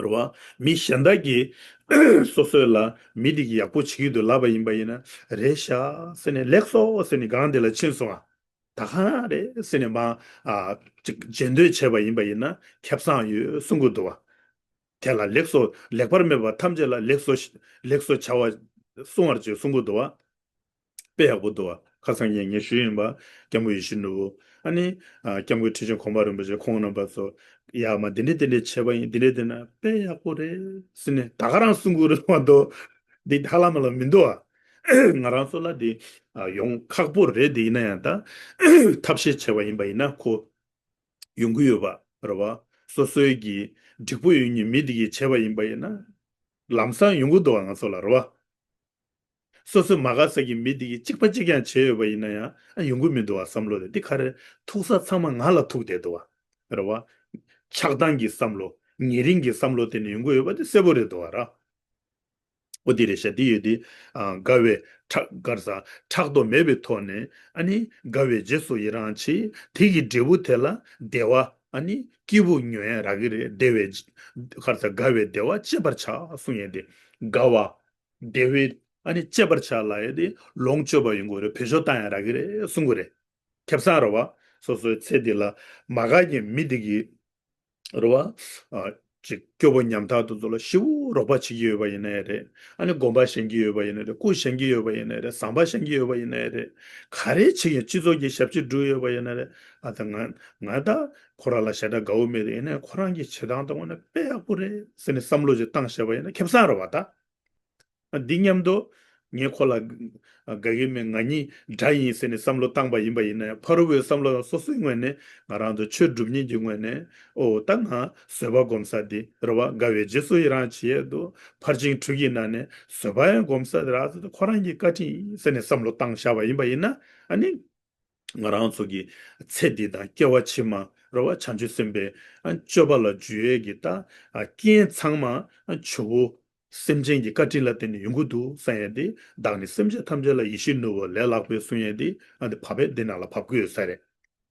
རེད་བ། མི་གཞན་དག་གིས་སོ་སོ་ལ་མི་འདི་གིས་ཡག་པོ་བྱེད་ཀྱི་འདུག་ལབ་པ་ཡིན་པ་ཡིན་ན། རེད་ཤག་ཟེར་ནས་ལེགས་སོ་ཟེར་ནས་སྒང་དེ་ལ་ཕྱིན་སོང་ང་། ད་ག་རང་རེད་ཟེར་ནས་མ། ཨ། ཅིག་བརྗེད་འདོད་བྱས་པ་ཡིན་པ་ཡིན་ན་ཁེ་བཟང་ཡོད་གསུང་གི་འདུག་བ། དེ་ལ་ལེགས་སོ། ལེགས་པར་སྨྲས་པ་ཐམས་ཅད་ལ་ལེགས་སོ། ལེགས་སོ་བྱ་བ་གསུང་བར་བྱེད་གསུང་གི་འདུག་བ། དཔེ་ཡག་པོ་འདུག་བ། ཁ་སང་ཉིན་ངས་ཞུས་ཡིན་པ། སྐྱབས་མགོན་ཡིད་བཞིན་ནོར་བུ། ཨ་ནི། ཨ། སྐྱབས་མགོན་ཁྲི་བྱང་གོང་མ་རིན་པོ་ཆེ་ཁོང་རྣམ་པ་ཚོ། ཡ་མ་འདི་འདྲས་འདི་འདྲས་བྱས་པ་ཡིན། འདི་འདྲས་འདི་ན་དཔེ་ཡག་པོ་རེད་ཟེར་ནས་ད་ག་རང་གསུང་གི་རེད་མ་གཏོགས། འདི་ཧ་ལམ་ལ་མི་འདུག་བ། ང་རང་ཚོ་ལ་དེ་ཡོང་ཁག་པོ་རེད། དེ་ཡིན་ན་ཡང་ད་ཐབས་ཤེས་བྱས་པ་ཡིན་པ་ཡིན་ན་ཁོ་ཡོང་གི་ཡོད་པ་རེད་བ། སོ་སོའི་གི་འགྲིག་པོ་ཡོད་མཁན་མི་དེ་གིས་བྱས་པ་ཡིན་པ་ཡིན་ན་ལམ་སང་ཡོང་གི་འདུག་བ། ང་ཚོ་ལ་རེད་བ། སོ་སོའི་མ་དགའ་ས་གི་མི་དེ་གིས་གཅིག་པ་གཅིག་རྐྱང་བྱས་ཡོད་པ་ཡིན་ན་ཡང་ཨ་ཡོང་གི་མི་འདུག་བ། བསམ་བློ་དེ་འདི་ག་རེ་ཐུག་ས་ཚང་མ་ང་ལ་ཐུག་བསྡད་འདུག་བ། རེད་བ། ཆགས་སྡང་གི་བསམ་བློ་ཉེ་རིང་གི་བསམ་བློ་དེ་ནས་ཡོང་གི་ཡོད་པ་དེ་གསལ་པོ་རེད་འདུག་བ་ར། ཨོ་དེ་རེད་ཤག་དེ་ཡོད་དེ། ཨ་དགའ་བའི་ཕྲག་གར་ས་ཕྲག་དོག་མེད་པའི་ཐོག་ནས་ཨ་ནི་དགའ་བའི་རྗེས་སུ་ཡི་རང་བྱེད། དེ་གི་འབྲས་བུ་དེ་ལ་བདེ་བ་ཨ་ནི་སྐྱིད་པོ་ཉོ་ཡ་རག་གི་རེད། བདེ་བའི་གར་ས་དགའ་བའི་བདེ་བ་སྤྱད་པར་བྱ་གསུང་ཡས་དེ། དགའ་བ་བདེ་བའི་ཨ་ནི་སྤྱད་པར་བྱ་ལབ་ཡས་དེ་ལོངས་སྤྱོད་པ་ཡོང་གི་རེད། བེད་སྤྱོད་བཏང་ཡ་རག་གི་རེད་གསུང་གི་རེད། ཁེ་བཟང་རེད་བ། སོ་སོའི་ཚེ་འདི་ལ་མ་དགའ་མཁན་མི་འདི་གིས་རེད་བ། ཨ་ཅིག་སྐྱོ་པོ་ཉམ་ཐག་དེ་ཚོ་ལ་ཞེ་པོ་རོགས་པ་བྱེད་ཀྱི་ཡོད་པ་ཡིན་ནའི་རེད། ཨ་ནི་དགོན་པ་བཞེངས་ཀྱི་ཡོད་པ་ཡིན་ནའི་རེད། སྐུ་བཞེངས་ཀྱི་ཡོད་པ་ཡིན་ནའི་རེད། ཟམ་པ་བཞེངས་ཀྱི་ཡོད་པ་ཡིན་ནའི་རེད། ག་རེ་བྱེད་ཀྱི་སྤྱི་ཚོགས་ཀྱི་ཞབས་ཕྱི་སྒྲུབ་ཡོད་པ་ཡིན་ནའི་རེད། ཨ་ད་ང་ང་ད་ཁོ་རང་ལ་ཞེ་དྲག་དགའ་བོ་མེད་དེ་ཡིན་ནའི་ཁོ་རང་གི་བྱེད་སྟངས་དེ་དངོས་གནས་དཔེ་ཡག་པོ་རེད་ཟེར་ནས་བསམ་བློ་ཅིག་བཏང་བཞག་པ་ཡིན་ན་ཁེ་བཟང་རེད་བ་ད། འདི་མཉམ་དུ་ངས་ཁོ་ལ་དགའ་གི་མེད། ང་གཉིས་དགྲ་ཡིན་ཟེར་ནས་བསམ་བློ་བཏང་པ་ཡིན་པ་ཡིན་ན་ཡང་ཕ་རོལ་པོའི་བསམ་བློ་སོ་སོའི་ངོས་ནས་ང་རང་ཚོ་ཆོས་སྒྲུབ་མཁན་གྱི་ངོས་ནས་ཨོ་ད་ང་བཟོད་པ་སྒོམ་ས་འདི་རེད་བ། དགའ་བའི་རྗེས་སུ་ཡི་རང་བྱེད་ཡས་འདུག་ཕར་ཕྱིན་དྲུག་གི་ནང་ནས་བཟོད་པ་ཡང་སྒོམ་ས་འདི་རག་ཚོད་ཁོ་རང་གི་བཀའ་དྲིན་ཡིན་ཟེར་ནས་བསམ་བློ་བཏང་བཞག་པ་ཡིན་པ་ཡིན་ན་ཨ་ནི། ང་རང་ཚོ་གི་ཚེ་འདི་དང་སྐྱེ་བ་ཕྱི་མ་རེད་བ། བྱང་ཆུབ་སེམས་དཔའི་ཨ་སྤྱོད་པ་ལ་འཇུག་ཡས་ཀྱི་ད་ཨ་རྐྱེན་ཚང་མ་ཨ་ཇོ་བོ་སེམས་ཅན་གྱི་བཀའ་དྲིན་ལ་བརྟེན་ནས་ཡོང་གི་འདུག་བསམ་ཡས་དེ། བདག་ནི་སེམས་ཅན་ཐམས་ཅད་ལ་ཡིད་བཞིན་ནོར་བུ་ལས་ལྷག་པའི་གསུང་ཡས་དེ་ཨ་འདི་བབ་པའི་འདི་ནང་ལ་བབ་ཀྱི་ཡོད་ས་རེད།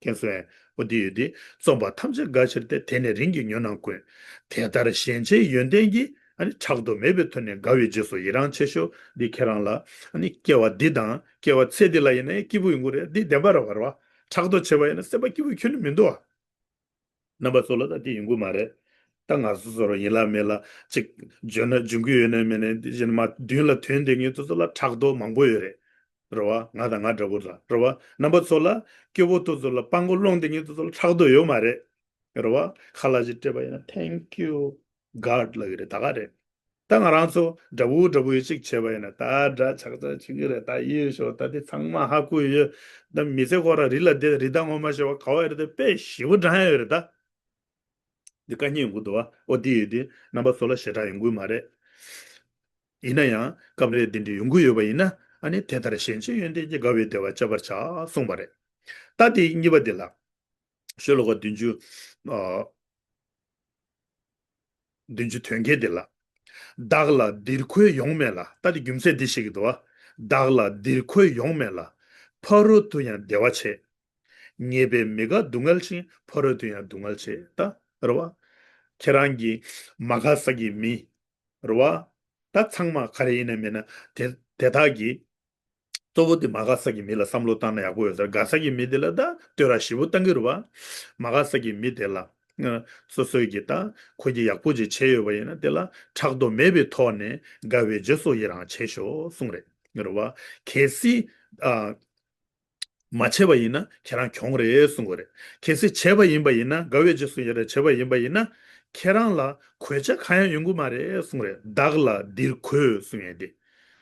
མཁྱེན་སོང་ངས། ཨོ་འདི་ཡོད་དེ། རྩོམ་པ་ཐམས་ཅད་དགའ་ཕྱིར་ཏེ། དེ་ནི་རིང་གི་ཉོན་ནམ་ཀུན། དེ་ལྟར་གཞན་གཅེས་ཡོན་ཏན་གྱིས། ཨ་ནི་ཕྲག་དོག་མེད་པའི་ཐོག་ནས་དགའ་བའི་རྗེས་སུ་ཡི་རང་བྱེད་ཤོག་འདི་ཁྱེད་རང་ལ་ཨ་ནི་སྐྱེ་བ་འདི་དང་སྐྱེ་བ་ཚེ་འདི་ལ་ཡིན་ན་ཡང་སྐྱིད་པོ་ཡོང་གི་རེད། འདི་བདེན་པ་རེད་བ། རེད་བ། ཕྲག་དོག་བྱས་པ་ཡིན་ན་སེམས་པ་སྐྱིད་པོ་ཁྱོན་ནས་མི་འདུག་བ། རྣམ་པ་ཚོ་ལ་ད་འདི་ཡོང་གི་མ་རེད། ད་ང་སོ་སོ་རུ་ཡིན་ལ་མེད་ལ་ཅིག་འཇོན་ན་འཇོན་གི་ཡོད་ན་མེད་ན་འདི་བཞིན་མ་མདུན་ལ་ཐོན་བསྡད་མཁན་ཚོ་ཚོ་ལ་ཕྲག་དོག་མང་པོ་ཡོད་རེད། རེད་བ། ང་དང་ང་འདྲ་པོ་ལ་རེད་བ། རྣམ་པ་ཚོ་ལ་སྐྱོ་པོ་དེ་ཚོ་ལ་སྤྲང་པོ་སློང་བསྡད་མཁན་དེ་ཚོ་ལ་ཕྲག་དོག་ཡོད་མ་རེད། རེད་བ། ཁ་ལག་ཅིག་སྤྲད་པ་ཡིན་ན་Thank you God ལབ་ཀྱི་རེད། ད་ག་རེད། ད་ང་རང་ཚོ་འདྲ་པོ་འདྲ་པོ་ཡོད་ཅིག་བྱས་པ་ཡིན་ན་ད་འདྲ་ཆགས་ཚར་བྱེད་ཀྱི་རེད། ད་ཡིད་ཤོག་ད་དེ་ཚང་མ་ཧ་གོ་ཡོད། ད་མི་ཚེ་ཁོ་ར་རི་ལ་བསྡད་རི་དྭགས་ངོ་མ་ཤེས་པ་ག་བ་ཡོད་རེད། དེ་དཔེ་ཞེ་པོ་འགྲང་ཡ་ཡོད་རེད་ད། འདི་དཀའ་ངལ་ཡོང་གི་འདུག་བ། ཨོ་འདི་ཡོད་དེ་རྣམ་པ་ཚོ་ལ་ཞེ་དྲག་ཡོང་གི་མ་རེད། ཡིན་ན་ཡང་སྐབས་རེ་འདི་འདྲ་ཡོང་གི་ཡོད་པ་ཡིན་ན་ཨ་ནི་དེ་ལྟར་གཞན་གཅེས་ཡོན་ཏན་གྱིས། དགའ་བའི་བདེ་བ་སྤྱད་པར་བྱ་གསུངས་པ་རེད། ད་དེ་གཉིས་པ་འདི་ལ། ཤོ་ལོ་ཀ་བདུན་ཅུ། ཨ། བདུན་ཅུ་དོན་བརྒྱད་འདི་ལ། བདག་ལ་འདིར་འཁོད་ཡོང་མེད་ལ། ད་དེ་རྒྱུ་མཚན་འདི་བཤད་ཀྱི་འདུག་བ། བདག་ལ་འདིར་འཁོད་ཡོང་མེད་ལ། ཕ་རོལ་ཏུ་ཡང་བདེ་བ་ཆེ། ཉེས་པས་མི་དགའ་སྡུག་བསྔལ་ཞིང་། ཕ་རོལ་ཏུ་ཡང་སྡུག་བསྔལ་ཆེ། ད་རེད་བ། ཁྱེད་རང་གི་མ་དགའ་ས་གི་མི་རེད་བ། ད་ཚང་མ་ག་རེ་ཡིན་ན་མིན་ན་དེ་དེ་དག་གི་གཙོ་བོ་དེ་མ་དགའ་ས་གི་མི་ལ་བསམ་བློ་བཏང་ན་ཡག་པོ་ཡོད་ས་རེད། དགའ་ས་གི་མི་དེ་ལ་ད་བསྟོད་ར་ཞེ་པོ་བཏང་གི་རེད་བ། མ་དགའ་ས་གི་མི་དེ་ལ་སོ་སོའི་གི་ད་ཁོ་གི་ཡག་པོ་ཅིག་བྱས་ཡོད་པ་ཡིན་ན་དེ་ལ་ཕྲག་དོག་མེད་པའི་ཐོག་ནས་དགའ་བའི་རྗེས་སུ་ཡི་རང་བྱེད་ཤོག་གསུངས་རེད། རེད་བ། གལ་སྲིད་ཨ། མ་བྱས་པ་ཡིན་ན་ཁྱེད་རང་གྱོང་རེད་གསུང་གི་རེད། གལ་སྲིད་བྱས་པ་ཡིན་པ་ཡིན་ན་དགའ་བའི་རྗེས་སུ་ཡི་རང་བྱས་པ་ཡིན་པ་ཡིན་ན་ཁྱེད་རང་ལ་གོད་ཆག་གང་ཡང་ཡོང་གི་མ་རེད་གསུང་རེད། བདག་ལ་འདིར་འཁོད་གསུང་ཡས་དེ།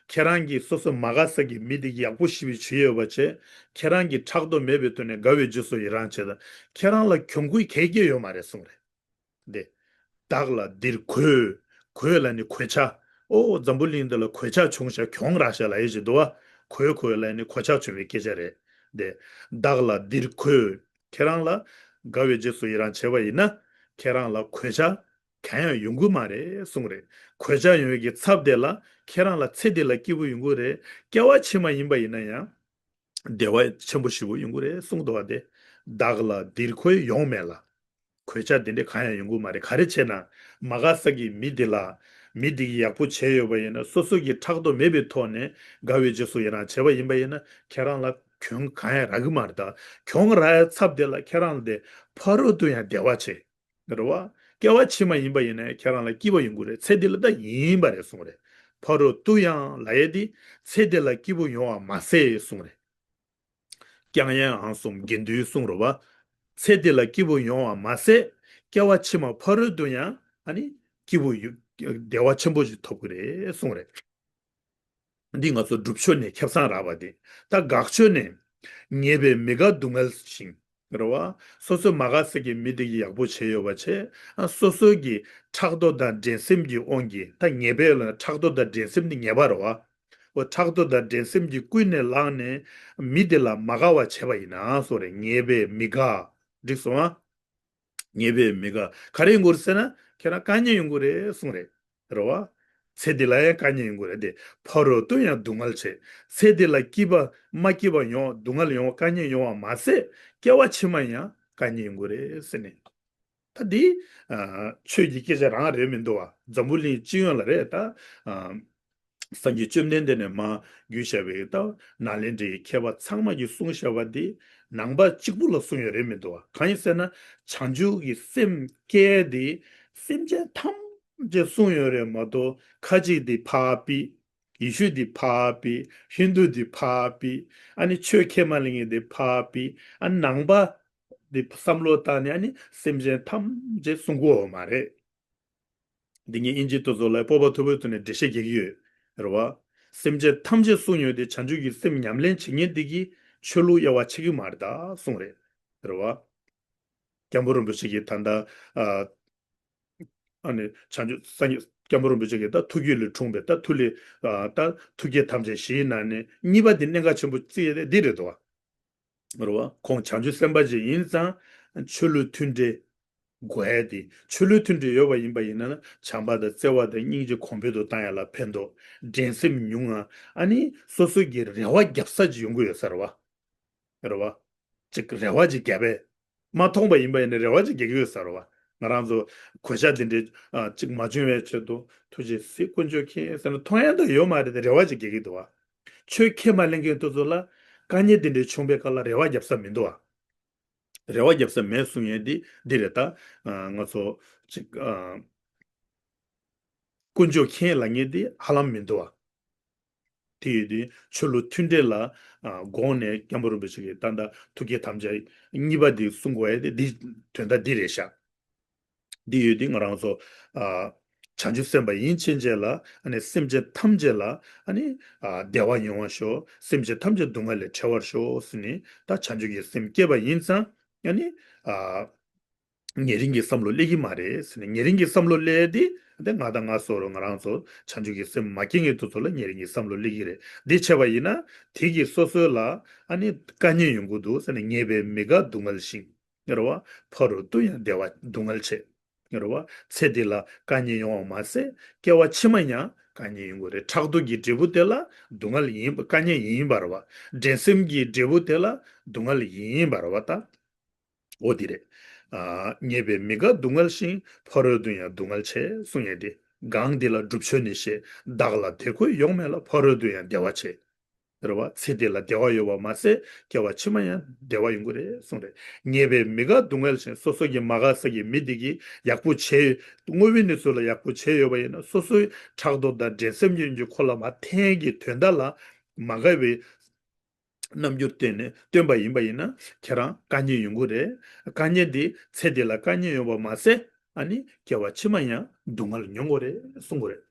ཁྱེད་རང་གིས་སོ་སོ་མ་དགའ་ས་གི་མི་དེ་གི་ཡག་པོ་ཞེ་པོ་བྱས་ཡོད་པ་བྱས། ཁྱེད་རང་གིས་ཕྲག་དོག་མེད་པའི་ཐོག་ནས་དགའ་བའི་རྗེས་སུ་ཡི་རང་བྱས་ད་ཁྱེད་རང་ལ་གྱོང་གུད་ག་གེ་ཡོད་མ་རེད་གསུང་རེད། འདི། བདག་ལ་འདིར་གོད། གོད་ལབ་ནི་གོད་ཆག་ཨོ་འཛམ་བུ་གླིང་འདི་ལ་གོད་ཆག་བྱུང་ཤག་གྱོང་རག་ཤག་ལབ་ཡས་ཅིག་འདུག་བ། གོད་གོད་ལབ་ནི་གོད་ཆག་བྱུང་བའི་སྐད་ཆ་རེད། འདི། བདག་ལ་འདིར་གོད། ཁྱེད་རང་ལ་དགའ་བའི་རྗེས་སུ་ཡི་རང་བྱས་པ་ཡིན་ན་ཁྱེད་རང་ལ་གོད་ཆག་གང་ཡང་ཡོང་གི་མ་རེད་གསུངས་རེད། གོད་ཆག་ཡོང་བའི་གི་ཚབ་དེ་ལ་ཁྱེད་རང་ལ་ཚེ་འདི་ལ་སྐྱིད་པོ་ཡོང་གི་རེད། སྐྱེ་བ་ཕྱི་མ་ཡིན་པ་ཡིན་ན་ཡང་། བདེ་བ་ཆེན་པོ་ཞེ་པོ་ཡོང་གི་རེད་གསུངས་འདུག་བ་དེ། བདག་ལ་འདིར་གོད་ཡོང་མེད་ལ། གོད་ཆག་འདི་འདྲ་གང་ཡང་ཡོང་གི་མ་རེད། ག་རེ་བྱས་ན། མ་དགའ་ས་གི་མི་འདི་ལ། མི་འདི་གིས་ཡག་པོ་བྱས་ཡོད་པ་ཡིན་ན་སོ་སོ་གི་ཕྲག་དོག་མེད་པའི་ཐོག་ནས་དགའ་བའི་རྗེས་སུ་ཡི་རང་བྱས་པ་ཡིན་པ་ཡིན་ན་ཁྱེད་རང་ལ་གྱོང་གང་ཡང་རག་གི་མ་རེད་ད། གྱོང་རག་ཡའི་ཚབ་དེ་ལ་ཁྱེད་རང་ལ་དེ་ཕ་རོལ་ཏུ་ཡང་བདེ་བ་ཆེ། རེད་བ། སྐྱེ་བ་ཕྱི་མ་ཡིན་པ་ཡིན་ན་ཁྱེད་རང་ལ་སྐྱིད་པ་ཡོང་གི་རེད། ཚེ་འདི་ལ་ད་ཡིན་པ་རེད་གསུངས་རེད། ཕ་རོལ་ཏུ་ཡང་ལབ་ཡས་དེ་ཚེ་འདི་ལ་སྐྱིད་པོ་ཡོང་བ་མ་ཟད་གསུངས་རེད། ཀྱང་ཡང་ཨང་གསུམ་དགེ་འདུན་གསུངས་རེད་བ། ཚེ་འདི་ལ་སྐྱིད་པོ་ཡོང་བ་མ་ཟད་སྐྱེ་བ་ཕྱི་མ་ཕ་རོལ་ཏུ་ཡང་ཨ་ནི་སྐྱིད་པོ་ཡོ་བདེ་བ་ཆེན་པོ་ཞིག་ཐོབ་ཀྱི་རེད་གསུངས་རེད། འདི་ང་ཚོ་སྒྲུབ་ཕྱོགས་ནས་ཁེ་བཟང་རག་པ་དེ། ད་དགག་ཕྱོགས་ནས་ཉེས་པའི་མི་དགའ་སྡུག་བསྔལ་ཞིང་། རེད་བ། སོ་སོའི་མ་དགའ་ས་གི་མི་དེ་གིས་ཡག་པོ་བྱས་ཡོད་པ་བྱས། ཨ། སོ་སོའི་གི་ཕྲག་དོག་དང་འགྲན་སེམས་ཀྱི་དབང་གིས། ད་ཉེས་པའི་ལ་ཕྲག་དོག་དང་འགྲན་སེམས་འདི་ཉེས་པ་རེད་བ། འོ། ཕྲག་དོག་དང་འགྲན་སེམས་ཀྱིས་ཀུན་ནས་བསླངས་ནས་མི་དེ་ལ་མ་དགའ་བ་བྱས་པ་ཡིན་ན་སོ་རེད། ཉེས་པའི་མི་དགའ། འགྲིག་སོང་ཨ། ཉེས་པའི་མི་དགའ། ག་རེ་ཡོང་གི་རེད་ཟེར་ན། ཁྱེད་རང་དཀའ་ངལ་ཡོང་གི་རེད་གསུངས་རེད། རེད་བ། ཚེ་འདི་ལ་ཡང་དཀའ་ངལ་ཡོང་གི་རེད་དེ། ཕ་རོལ་ཏུ་ཡང་སྡུག་བསྔལ་བྱེད། ཚེ་འདི་ལ་སྐྱིད་པ་མ་སྐྱིད་པ་ཡོང་། སྡུག་བསྔལ་ཡོང་། དཀའ་ངལ་ཡོང་བ་མ་ཟད། སྐྱེ་བ་ཕྱི་མ་ཡང་དཀའ་ངལ་ཡོང་གི་རེད་ཟེར་ནས། ད་འདི། ཨ། ཆོས་ཀྱི་སྐད་ཆ་རང་རེད་མི་འདུག་བ། འཛམ་བུ་གླིང་སྤྱི་ཡོངས་ལ་རེད་ད། ཨ། སངས་རྒྱས་བཅོམ་ལྡན་འདས་ནས་མར་བརྒྱུད་བཞག་པའི་ད་ནཱ་ལེནྡྲའི་མཁས་པ་ཚང་མ་གིས་གསུངས་བཞག་པ་འདི། ནང་པ་གཅིག་པུ་ལ་གསུངས་ཡོད་རེད་མི་འདུག་བ། གང་ཡིན་ཟེར་ན། བྱང་ཆུབ་ཀྱི་སེམས་བསྐྱེད་དེ་སེམས་ཅན་ཐམས་ཅད་གསུངས་ཡོད་རེད་མ་གཏོགས། ཁ་ཅིག་འདི་ཕར་ཕུད། ཡེ་ཤུ་འདི་ཕར་ཕུད། ཧིན་དུ་འདི་ཕར་ཕུད། ཨ་ནི་ཆོས་ཁས་མ་ལེན་མཁན་འདི་ཕར་ཕུད། ཨ། ནང་པ་འདི་བསམ་བློ་བཏང་ནས། ཨ་ནི་སེམས་ཅན་ཐམས་ཅད་གསུང་གི་ཡོད་མ་རེད། འདི་ངས་ཨིན་ཇི་དེ་ཚོ་ལ་སྤོབས་པ་མཐོ་པོའི་ཐོག་ནས་འགྲེལ་བཤད་རྒྱག་གི་ཡོད། རེད་བ། སེམས་ཅན་ཐམས་ཅད་གསུངས་ཡོད་དེ། བྱང་ཆུབ་ཀྱི་སེམས་ཉམས་ལེན་བྱེད་མཁན་དེ་གིས་ཆོས་ལུགས་དབྱེ་བ་ཕྱེ་གི་མ་རེད་ད་གསུངས་རེད། རེད་བ། སྐྱབས་མགོན་རིན་པོ་ཆེ་གིས་ད་ལྟ། ཨ། ཨ་ནི་བྱང་ཆུབ་སངས་རྒྱས་སྐྱབས་མགོན་རིན་པོ་ཆེ་གིས་ད་ཐུགས་རྒྱུད་ལས་འཁྲུངས་པའི་ད་ཐུགས་ལས། ཨ། ད་ཐུགས་བསྐྱེད་ཐམས་ཅད་བཞིའི་ནང་ནས་གཉིས་པ་དེ་གནད་འགག་ཆེན་པོ་བརྩི་ཡས་དེ་འདི་རེད་དོ། རེད་བ། ཁོང་བྱང་ཆུབ་སེམས་དཔའ་ཅིག་ཡིན་ཙང་ཆོས་ལུགས་མཐུན་འབྲེལ་དགོས་ཡས་དེ། ཆོས་ལུགས་མཐུན་འབྲེལ་ཡོད་པ་ཡིན་པ་ཡིན་ན། བྱམས་པ་དང་བརྩེ་བ་དང་སྙིང་རྗེ་གོང་འཕེལ་དུ་བཏང་ཡ་ལ་ཕན་ཐོགས། འགྲན་སེམས་ཉུང་ང་། ཨ་ནི་སོ་སོ་གི་རེ་བ་རྒྱབ་ས་ཅིག་ཡོང་གི་ཡོད་ས་རེད་བ། རེད་བ། ཅིག་རེ་བ་ཅིག་བརྒྱབ་པས། མ་མཐོང་པ་ཡིན་པ་ཡིན་ན་རེ་བ་ཅིག་རྒྱག་གི་ཡོད་ས་རེད་བ། ང་རང་ཚོ་གོད་ཆག་འདི་འདྲའི། ཨ། ཅིག་མ་བྱུང་བའི་ཆེད་དུ་ཐུགས་རྗེ་གཟིགས་དཀོན་མཆོག་མཁྱེན་ཟེར་ན། མཐོང་ཡ་འདྲ་ཡོད་མ་རེད་དེ། རེ་བ་ཅིག་རྒྱག་གི་འདུག་བ། ཆོས་ཁས་མ་ལེན་མཁན་དེ་ཚོ་ལ་དཀའ་ངལ་འདི་འདྲའི་བྱུང་པའི་སྐབས་ལ་རེ་བ་རྒྱབ་ས་མི་འདུག་བ། རེ་བ་རྒྱབ་ས་མེད་གསུང་ཡས་འདི་འདི་རེད་ད། ཨ། ང་ཚོ་ཅིག་ཨ། དཀོན་མཆོག་མཁྱེན་ལབ་མཁན་འདི་ཧ་ལམ་མི་འདུག་བ། དེ་ཡོད་དུས་ཆོས་ལུགས་མཐུན་འབྲེལ་ལ། ཨ། དགོངས་ནས་སྐྱབས་མགོན་རིན་པོ་ཆེ་གིས་ད་ལྟ་ཐུགས་བསྐྱེད་ཐམས་ཅད་གཉིས་པ་འདི་གསུང་དགོས་ཡས་དེ་འདི་དོན་དག་འདི་རེད་ཤག། འདི་ཡོད་དུས་ང་རང་ཚོ། ཨ། བྱང་ཆུབ་སེམས་དཔའ་ཡིན་ཕྱིན་ཆད་ལ། ཨ་ནི་སེམས་ཅན་ཐམས་ཅད་ལ། ཨ་ནི། ཨ། བདེ་བ་ཡོང་བར་ཤོག། སེམས་ཅན་ཐམས་ཅད་སྡུག་བསྔལ་ལས་བྲལ་བར་ཤོག་ཟེར་ནས། ད་བྱང་ཆུབ་ཀྱི་སེམས་བསྐྱེད་པ་ཡིན་ཙང་། ཨ་ནི། ཨ། ཉེ་རིང་གི་བསམ་བློ་སླེབས་ཀྱི་མ་རེད་ཟེར་ནས། ཉེ་རིང་གི་བསམ་བློ་སླེབས་དེ། དེ་ང་དང་ང་སོགས་རུ་ང་རང་ཚོ་བྱང་ཆུབ་ཀྱི་སེམས་མ་སྐྱེས་མཁན་དེ་ཚོ་ལ་ཉེ་རིང་གི་བསམ་བློ་སླེབས་ཀྱི་རེད། འདི་བྱས་པ་ཡིན་ན་དེ་གིས་སོ་སོ་ལ་ཨ་ནི་དཀའ་ངལ་ཡོང་གི་འདུག་ཟེར་ནས། ཉེས་པའི་མི་དགའ་སྡུག་བསྔལ་ཞིང་། རེད་བ། ཕ་རོལ་ཏུ་ཡང་བདེ་བ་སྡུག་བསྔལ་བྱེད། རེད་བ། ཚེ་འདི་ལ་དཀའ་ངལ་ཡོང་བ་མ་ཟད། སྐྱེ་བ་ཕྱི་མ་ཡང་དཀའ་ངལ་ཡོང་གི་རེད། ཕྲག་དོག་གི་འབྲས་བུ་དེ་ལ་སྡུག་བསྔལ་ཡིན། དཀའ་ངལ་ཡིན་པ་རེད་བ། འགྲན་སེམས་ཀྱི་འབྲས་བུ་དེ་ལ་སྡུག་བསྔལ་ཡིན་པ་རེད་བ་ད། འོ་དེ་རེད། ཨ། ཉེས་པའི་མི་དགའ་སྡུག་བསྔལ་ཞིང་། ཕ་རོལ་ཏུ་ཡང་སྡུག་བསྔལ་བྱེད་གསུང་ཡས་དེ། གང་འདི་ལ་སྒྲུབ་ཕྱོགས་ནི་ཞེས། བདག་ལ་དེ་ཁོ་ཡོང་མེད་ལ། ཕ་རོལ་ཏུ་ཡང་བདེ་བ་བྱེད། རེད་བ། ཚེ་འདི་ལ་བདེ་བ་ཡོད་པ་མ་ཟད། སྐྱེ་བ་ཕྱི་མ་ཡང་བདེ་བ་ཡོང་གི་རེད་གསུངས་རེད། ཉེས་པའི་མི་དགའ་སྡུག་བསྔལ་ཞིང་། སོ་སོ་གི་མ་དགའ་ས་གི་མི་དེ་གིས་ཡག་པོ་བྱས། དངོས་པོའི་གནས་ཚུལ་ལ་ཡག་པོ་བྱས་ཡོད་པ་ཡིན་ན། སོ་སོའི་ཕྲག་དོག་དང་འགྲན་སེམས་ཀྱི་ཁོ་ལ་མ་འཐེན་གྱི་དོན་དག་ལ་མ་དགའ་བའི་རྣམ་འགྱུར་བསྟན་ནས་སྟོན་པ་ཡིན་པ་ཡིན་ན། ཁྱེད་རང་དཀའ་ངལ་ཡོང་གི་རེད། དཀའ་ངལ་འདི་ཚེ་འདི་ལ་དཀའ་ངལ་ཡོང་བ་མ་ཟད། ཨ་ནི་སྐྱེ་བ་ཕྱི་མ་ཡང་སྡུག་བསྔལ་མྱོང་གི་རེད་གསུང་གི་རེད།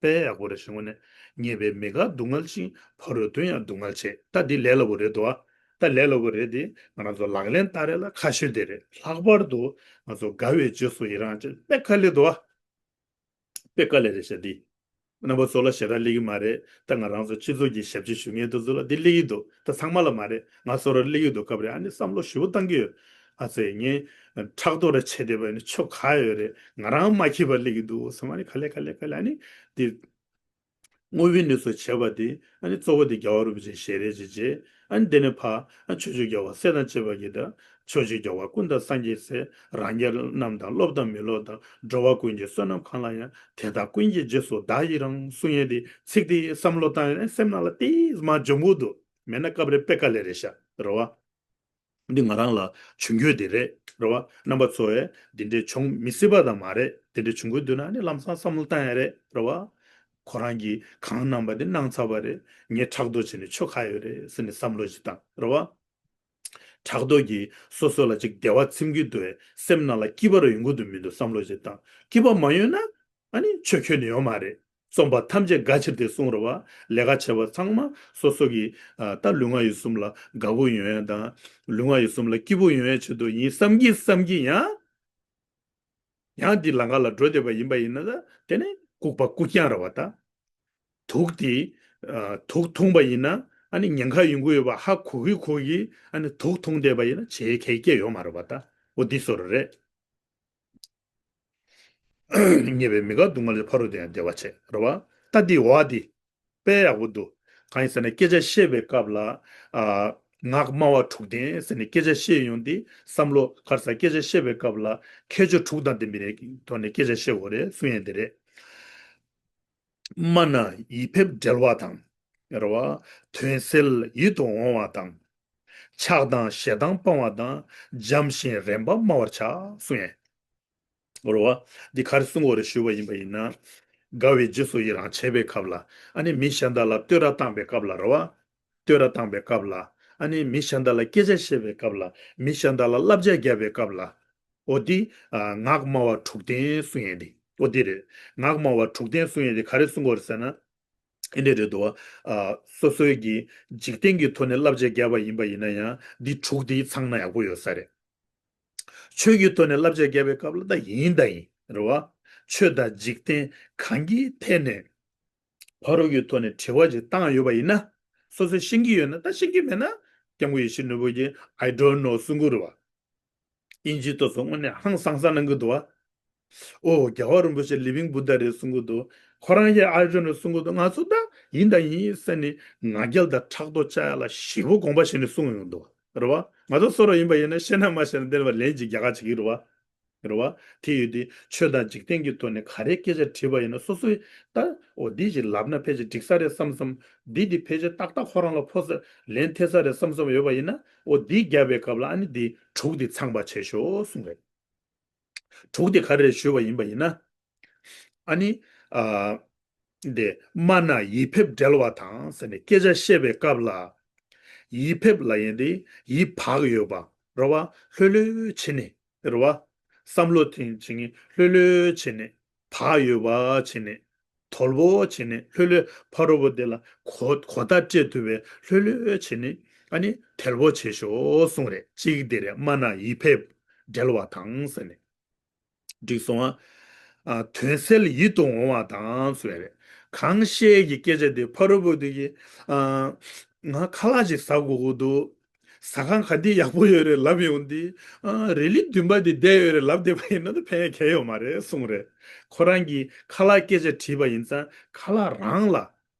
དཔེ་ཡག་པོ་རེད། ཞུ་ངོ་ནས། ཉེས་པའི་མི་དགའ་སྡུག་བསྔལ་ཞིང་། ཕ་རོལ་ཏུ་ཡང་སྡུག་བསྔལ་བྱེད། ད་འདི་ལས་སླ་པོ་རེད་དོ། ད་ལས་སླ་པོ་རེད་དེ། ང་རང་ཚོ་ལག་ལེན་བསྟར་ཡས་ལ་ཁག་ཤོས་དེ་རེད། ལྷག་པར་དུ་ང་ཚོ་དགའ་བའི་རྗེས་སུ་ཡི་རང་བྱེད། དཔེ་དཀའ་ལས་དོ། དཔེ་དཀའ་ལས་རེད་ཤག་འདི། རྣམ་པ་ཚོ་ལ་ཞེ་དྲག་སླེབས་ཀྱི་མ་རེད། ད་ང་རང་ཚོ་སྤྱི་ཚོགས་ཀྱི་ཞབས་ཕྱི་ཞུ་མཁན་དེ་ཚོ་ལ་འདི་སླེབས་ཀྱི་འདུག། ད་ཚང་མ་ལ་མ་རེད། ང་ཚོ་ར་སླེབས་ཀྱི་འདུག། སྐབས་རེ་ཨ་ནི་བསམ་བློ་ཞེ་པོ་བཏང་གི་ཡོད། ཨ་ཙི། ངས་ཕྲག་དོག་ར་བྱས་བསྡད་པ་ནི་ཆོ་ག་ཡོད་རེད། ང་རང་མ་འཁྱིད་པ་སླེབས་ཀྱི་འདུག་བསམ། ཨ་ནི་ག་ལེ་ག་ལེ་ག་ལེ། ཨ་ནི་འདི་དངོས་པོའི་གནས་སུ་བྱས་པ་དེ། ཨ་ནི་གཙོ་བོ་དེ་རྒྱལ་བ་རིན་པོ་ཆེའི་ཞལ་རས་ཅིག་བྱས། ཨ་ནི་དེ་ནས་ཕར། ཨ། ཕྱོགས་བཅུའི་རྒྱལ་བ་སྲས་དང་བཅས་པ་གིས་ད། ཕྱོགས་བཅུའི་རྒྱལ་བ་ཀུན་དང་སངས་རྒྱས་སྲས། རང་རྒྱལ་རྣམས་དང་སློབ་དང་མི་སློབ་དང་། འགྲོ་བ་ཀུན་གྱི་བསོད་ནམས་གང་ལ་ཡང་། དེ་དག་ཀུན་གྱི་རྗེས་སུ་བདག་ཡི་རང་གསུང་ཡས་དེ། ཚིག་དེ་བསམ་བློ་བཏང་ཡས་ནས་སེམས་ནང་ལ་དེ་མར་འཇོམས་དགོས་འདུག། མེད་ན་སྐབས་རེ་དཔེ་དཀའ་ལས་རེད་ཤག། རེད་བ། འདི་ང་རང་ལ་བྱུང་རྒྱུ་དེ་རེད། རེད་བ། རྣམ་པ་ཚོ་ཡས་འདི་འདྲའི་བྱུང་མི་སྲིད་པ་དང་མ་རེད། འདི་འདྲའི་བྱུང་གི་འདུག་ན་ནི་ལམ་སང་བསམ་བློ་བཏང་ཡ་རེད། རེད་བ། ཁོ་རང་གིས་གང་གནང་པ་དེ་གནང་ཚར་བ་རེད། ངས་ཕྲག་དོག་བྱས་ནས་ཆོ་ག་ཡོད་རེད་ཟེར་ནས་བསམ་བློ་ཞིག་བཏང་། རེད་བ། ཕྲག་དོག་གིས་སོ་སོ་ལ་ཅིག་བདེ་བ་ཚིམ་གྱི་འདུག་བས། སེམས་ནང་ལ་སྐྱིད་པ་རུ་ཡོང་གི་འདུག་མི་འདུག་བསམ་བློ་ཞིག་བཏང་། སྐྱིད་པ་མ་ཡོང་ན། ཨ་ནི་ཆོས་ཁྱོན་ནས་ཡོད་མ་རེད། རྩོམ་པ་ཐམས་ཅད་དགའ་ཕྱིར་ཏེ་གསུངས་རེད་བ། ལས་ཀ་བྱས་པ་ཚང་མ་སོ་སོ་གི་ཨ་ད་ལུས་ངག་ཡིད་གསུམ་ལ་དགའ་པོ་ཡོང་ཡ་དང་། ལུས་ངག་ཡིད་གསུམ་ལ་སྐྱིད་པོ་ཡོང་ཡ་ཆེད་དུ་ཡིན་བསམ་གྱིན་བསམ་གྱིན་ཡང་། ཡང་འདི་ལམ་ཁ་ལ་འགྲོ་བསྡད་པ་ཡིན་པ་ཡིན་ན་ད་དེ་ནི་ལྐུགས་པ་ལྐུགས་རྐྱང་རེད་བ་ད། དུག་དེ་ཨ་དུག་འཐུང་པ་ཡིན་ན་ཨ་ནི་ཉེན་ཁ་ཡོང་གི་ཡོད་པ་ཧ་གོ་གི་གོ་གི་ཨ་ནི་དུག་འཐུང་བསྡད་པ་ཡིན་ན་བྱེད་ཁེ་སྐྱེ་ཡོད་མ་རེད་བ་ད། འོ་འདི་བཟོ་འདྲ་རེད། ཉེས་པའི་མི་དགའ་སྡུག་བསྔལ་ཕ་རོལ་ཏུ་ཡང་བདེ་བ་བྱེད་རེད་བ། ད་འདི་འོ་འདི་དཔེ་ཡག་པོ་འདུག་གང་ཡིན་ཟེར་ན་སྐད་ཆ་བཤད་པའི་སྐབས་ལ་ཨ་ངག་སྨྲ་བ་དྲུག་ལྡན་ཟེར་ནས་སྐད་ཆ་བཤད་ཡོང་དུས་བསམ་བློ་ག་རེ་ཟ། སྐད་ཆ་བཤད་པའི་སྐབས་ལ་ཁྱད་ཆོས་དྲུག་དང་ལྡན་པའི་ཐོག་ནས་སྐད་ཆ་བཤད་དགོས་རེད་གསུང་ཡས་འདི་རེད། སྨྲ་ན་ཡིད་ཕེབས་འགྲེལ་བ་དང་། རེད་བ། དོན་གསལ་ཡིད་དུ་འོང་བ་དང་། ཆགས་སྡང་ཞེ་སྡང་སྤང་བ་དང་། འཇམ་ཞིང་རན་པ་སྨྲ་བར་བྱ་གསུང་ཡས། རེད་བ། འདི་ག་རེ་གསུང་དགོས་རེད་ཞུས་པ་ཡིན་པ་ཡིན་ན། དགའ་བའི་རྗེས་སུ་ཡི་རང་བྱེད་པའི་སྐབས་ལ་ཨ་ནི་མི་གཞན་དག་ལ་བསྟོད་ར་བཏང་པའི་སྐབས་ལ་རེད་བ། བསྟོད་ར་བཏང་པའི་སྐབས་ལ་ཨ་ནི་མི་གཞན་དག་ལ་སྐད་ཆ་བཤད་པའི་སྐབས་ལ་མི་གཞན་དག་ལ་བསླབ་བྱ་རྒྱག་པའི་སྐབས་ལ། འོ་འདི་ཨ་ངག་སྨྲ་བ་དྲུག་ལྡན་གསུང་ཡས་འདི་འོ་འདི་རེད། ངག་སྨྲ་བ་དྲུག་ལྡན་གསུང་ཡས་འདི་ག་རེ་གསུང་དགོས་རེད་ཟེར་ན། ཨེ་འདྲ་རེད་འདུག་བ། ཨ་སོ་སོའི་གི་འཇིག་རྟེན་གྱི་ཐོག་ནས་བསླབ་བྱ་བརྒྱབ་པ་ཡིན་པ་ཡིན་ན་ཡང་འདི་དྲུག་འདི་ཚང་ན་ཡག་པོ་ཡོད་ས་རེད། ཆོས་ཀྱི་ཐོག་ནས་བསླབ་བྱ་བརྒྱབ་པའི་སྐབས་ལ་ད་ཡིན་ད་ཡིན་རེད་བ། ཆོས་དང་འཇིག་རྟེན་གང་གི་ཐད་ནས་ཕ་རོལ་གྱི་ཐོག་ནས་དྲི་བ་ཅིག་བཏང་ཡོད་པ་ཡིན་ན། སོ་སོས་ཤེས་ཀྱི་ཡོད་ན་ད་ཤེས་ཀྱི་མེད་ན་སྐྱབས་མགོན་ཡེ་ཤེས་ནོར་བུ་གིས་I don't know གསུང་གི་རེད་བ། དབྱིན་ཇིའི་ཐོག་སོ་དངོས་གནས་ཧང་སང་ས་གནང་གི་འདུག་བ། ཨོ་རྒྱལ་བ་རིན་པོ་ཆེ་living Buddha རེད་གསུང་གི་འདུག་ཁོ་རང་ཡང་I don't know གསུང་གི་འདུག་ང་ཚོ་ད་ཡིན་དང་ཡིན་ཟེར་ནས་ང་རྒྱལ་དང་ཕྲག་དོག་བཅག་ཡ་ལ་ཞེ་པོ་དགོངས་པ་བཞེས་ནས་གསུང་ཡོང་འདུག་རེད་བ། ང་ཚོ་སོ་ར་ཡིན་པ་ཡིན་ན་ཤེས་ན་མ་ཤེས་ན་འདི་ལ་ལན་ཅིག་རྒྱག་ག་བྱེད་ཀྱི་རེད་བ། རེད་བ། དེ་ཡོད་དུས་ཆོས་དང་འཇིག་རྟེན་གྱི་ཐོག་ནས་ག་རེ་སྐད་ཆ་དྲིས་པ་ཡིན་ན་སོ་སོས་ད་འོ་འདི་ཞིག་ལབ་ན་ཕལ་ཆེར་འགྲིག་ས་རེད་བསམ་བསམ། འདི་འདི་ཕལ་ཆེར་ཏག་ཏག་ཁོ་རང་ལ་ཕོག་ས་ལན་ཐེབས་ས་རེད་བསམ་བསམ་ཡོད་པ་ཡིན་ན་འོ་འདི་རྒྱབ་པའི་སྐབས་ལ་ཨ་ནི་འདི་དྲུག་འདི་ཚང་པ་བྱེད་ཤོག་གསུངས་རེད། དྲུག་འདི་ག་རེ་རེད་ཞུས་པ་ཡིན་པ་ཡིན་ན། ཨ་ནི། ཨ། འདི་སྨྲ་ན་ཡིད་ཕེབས་འགྲེལ་བ་དང་ཟེར་ནས་སྐད་ཆ་བཤད་པའི་སྐབས་ལ། ཡིད་ཕེབས་ལབ་ཡས་འདི་ཡིད་བག་ཡོད་པ་རེད་བ། ལྷོད་ལྷོད་བྱས་ནས་རེད་བ། བསམ་བློ་དེ་བྱེད་ངེས་ལྷོད་ལྷོད་བྱས་ནས་བག་ཡོད་པ་བྱས་ནས་དོལ་པོ་བྱས་ནས་ལྷོད་ལྷོད་ཕ་རོལ་པོ་དེ་ལ་གོ་གོ་བརྡ་སྤྲད་ཐུབ་པའི་ལྷོད་ལྷོད་བྱས་ནས་ཨ་ནི་དལ་པོ་བྱེད་ཤོག་གསུངས་རེད། གཅིག་དེ་རེད། སྨྲ་ན་ཡིད་ཕེབས་འགྲེལ་བ་དང་ཟེར་ནས། འགྲིག་སོང་ཨ། ཨ། དོན་གསལ་ཡིད་དུ་འོང་བ་དང་ཟེར་བ་རེད། གང་བཤད་ཀྱི་སྐད་ཆ་དེ་ཕ་རོལ་པོ་དེ་གིས། ཨ། ང་ཁ་ལག་ཅིག་ཟ་དགོས་ཀྱི་འདུག་ཟ་ཁང་ག་འདི་ཡག་པོ་ཡོད་རེད་ལབ་ཡོང་དུས། ཨ། རི་ལི་བདུན་པ་འདི་བསྡད་ཡོད་རེད་ལབ་བསྡད་པ་ཡིན་ན་ད་ཕན་གལ་ཡོད་མ་རེད་གསུངས་རེད། ཁོ་རང་གིས་ཁ་ལག་སྐད་ཆ་དྲིས་པ་ཡིན་ཙང་ཁ་ལག་རང་ལ།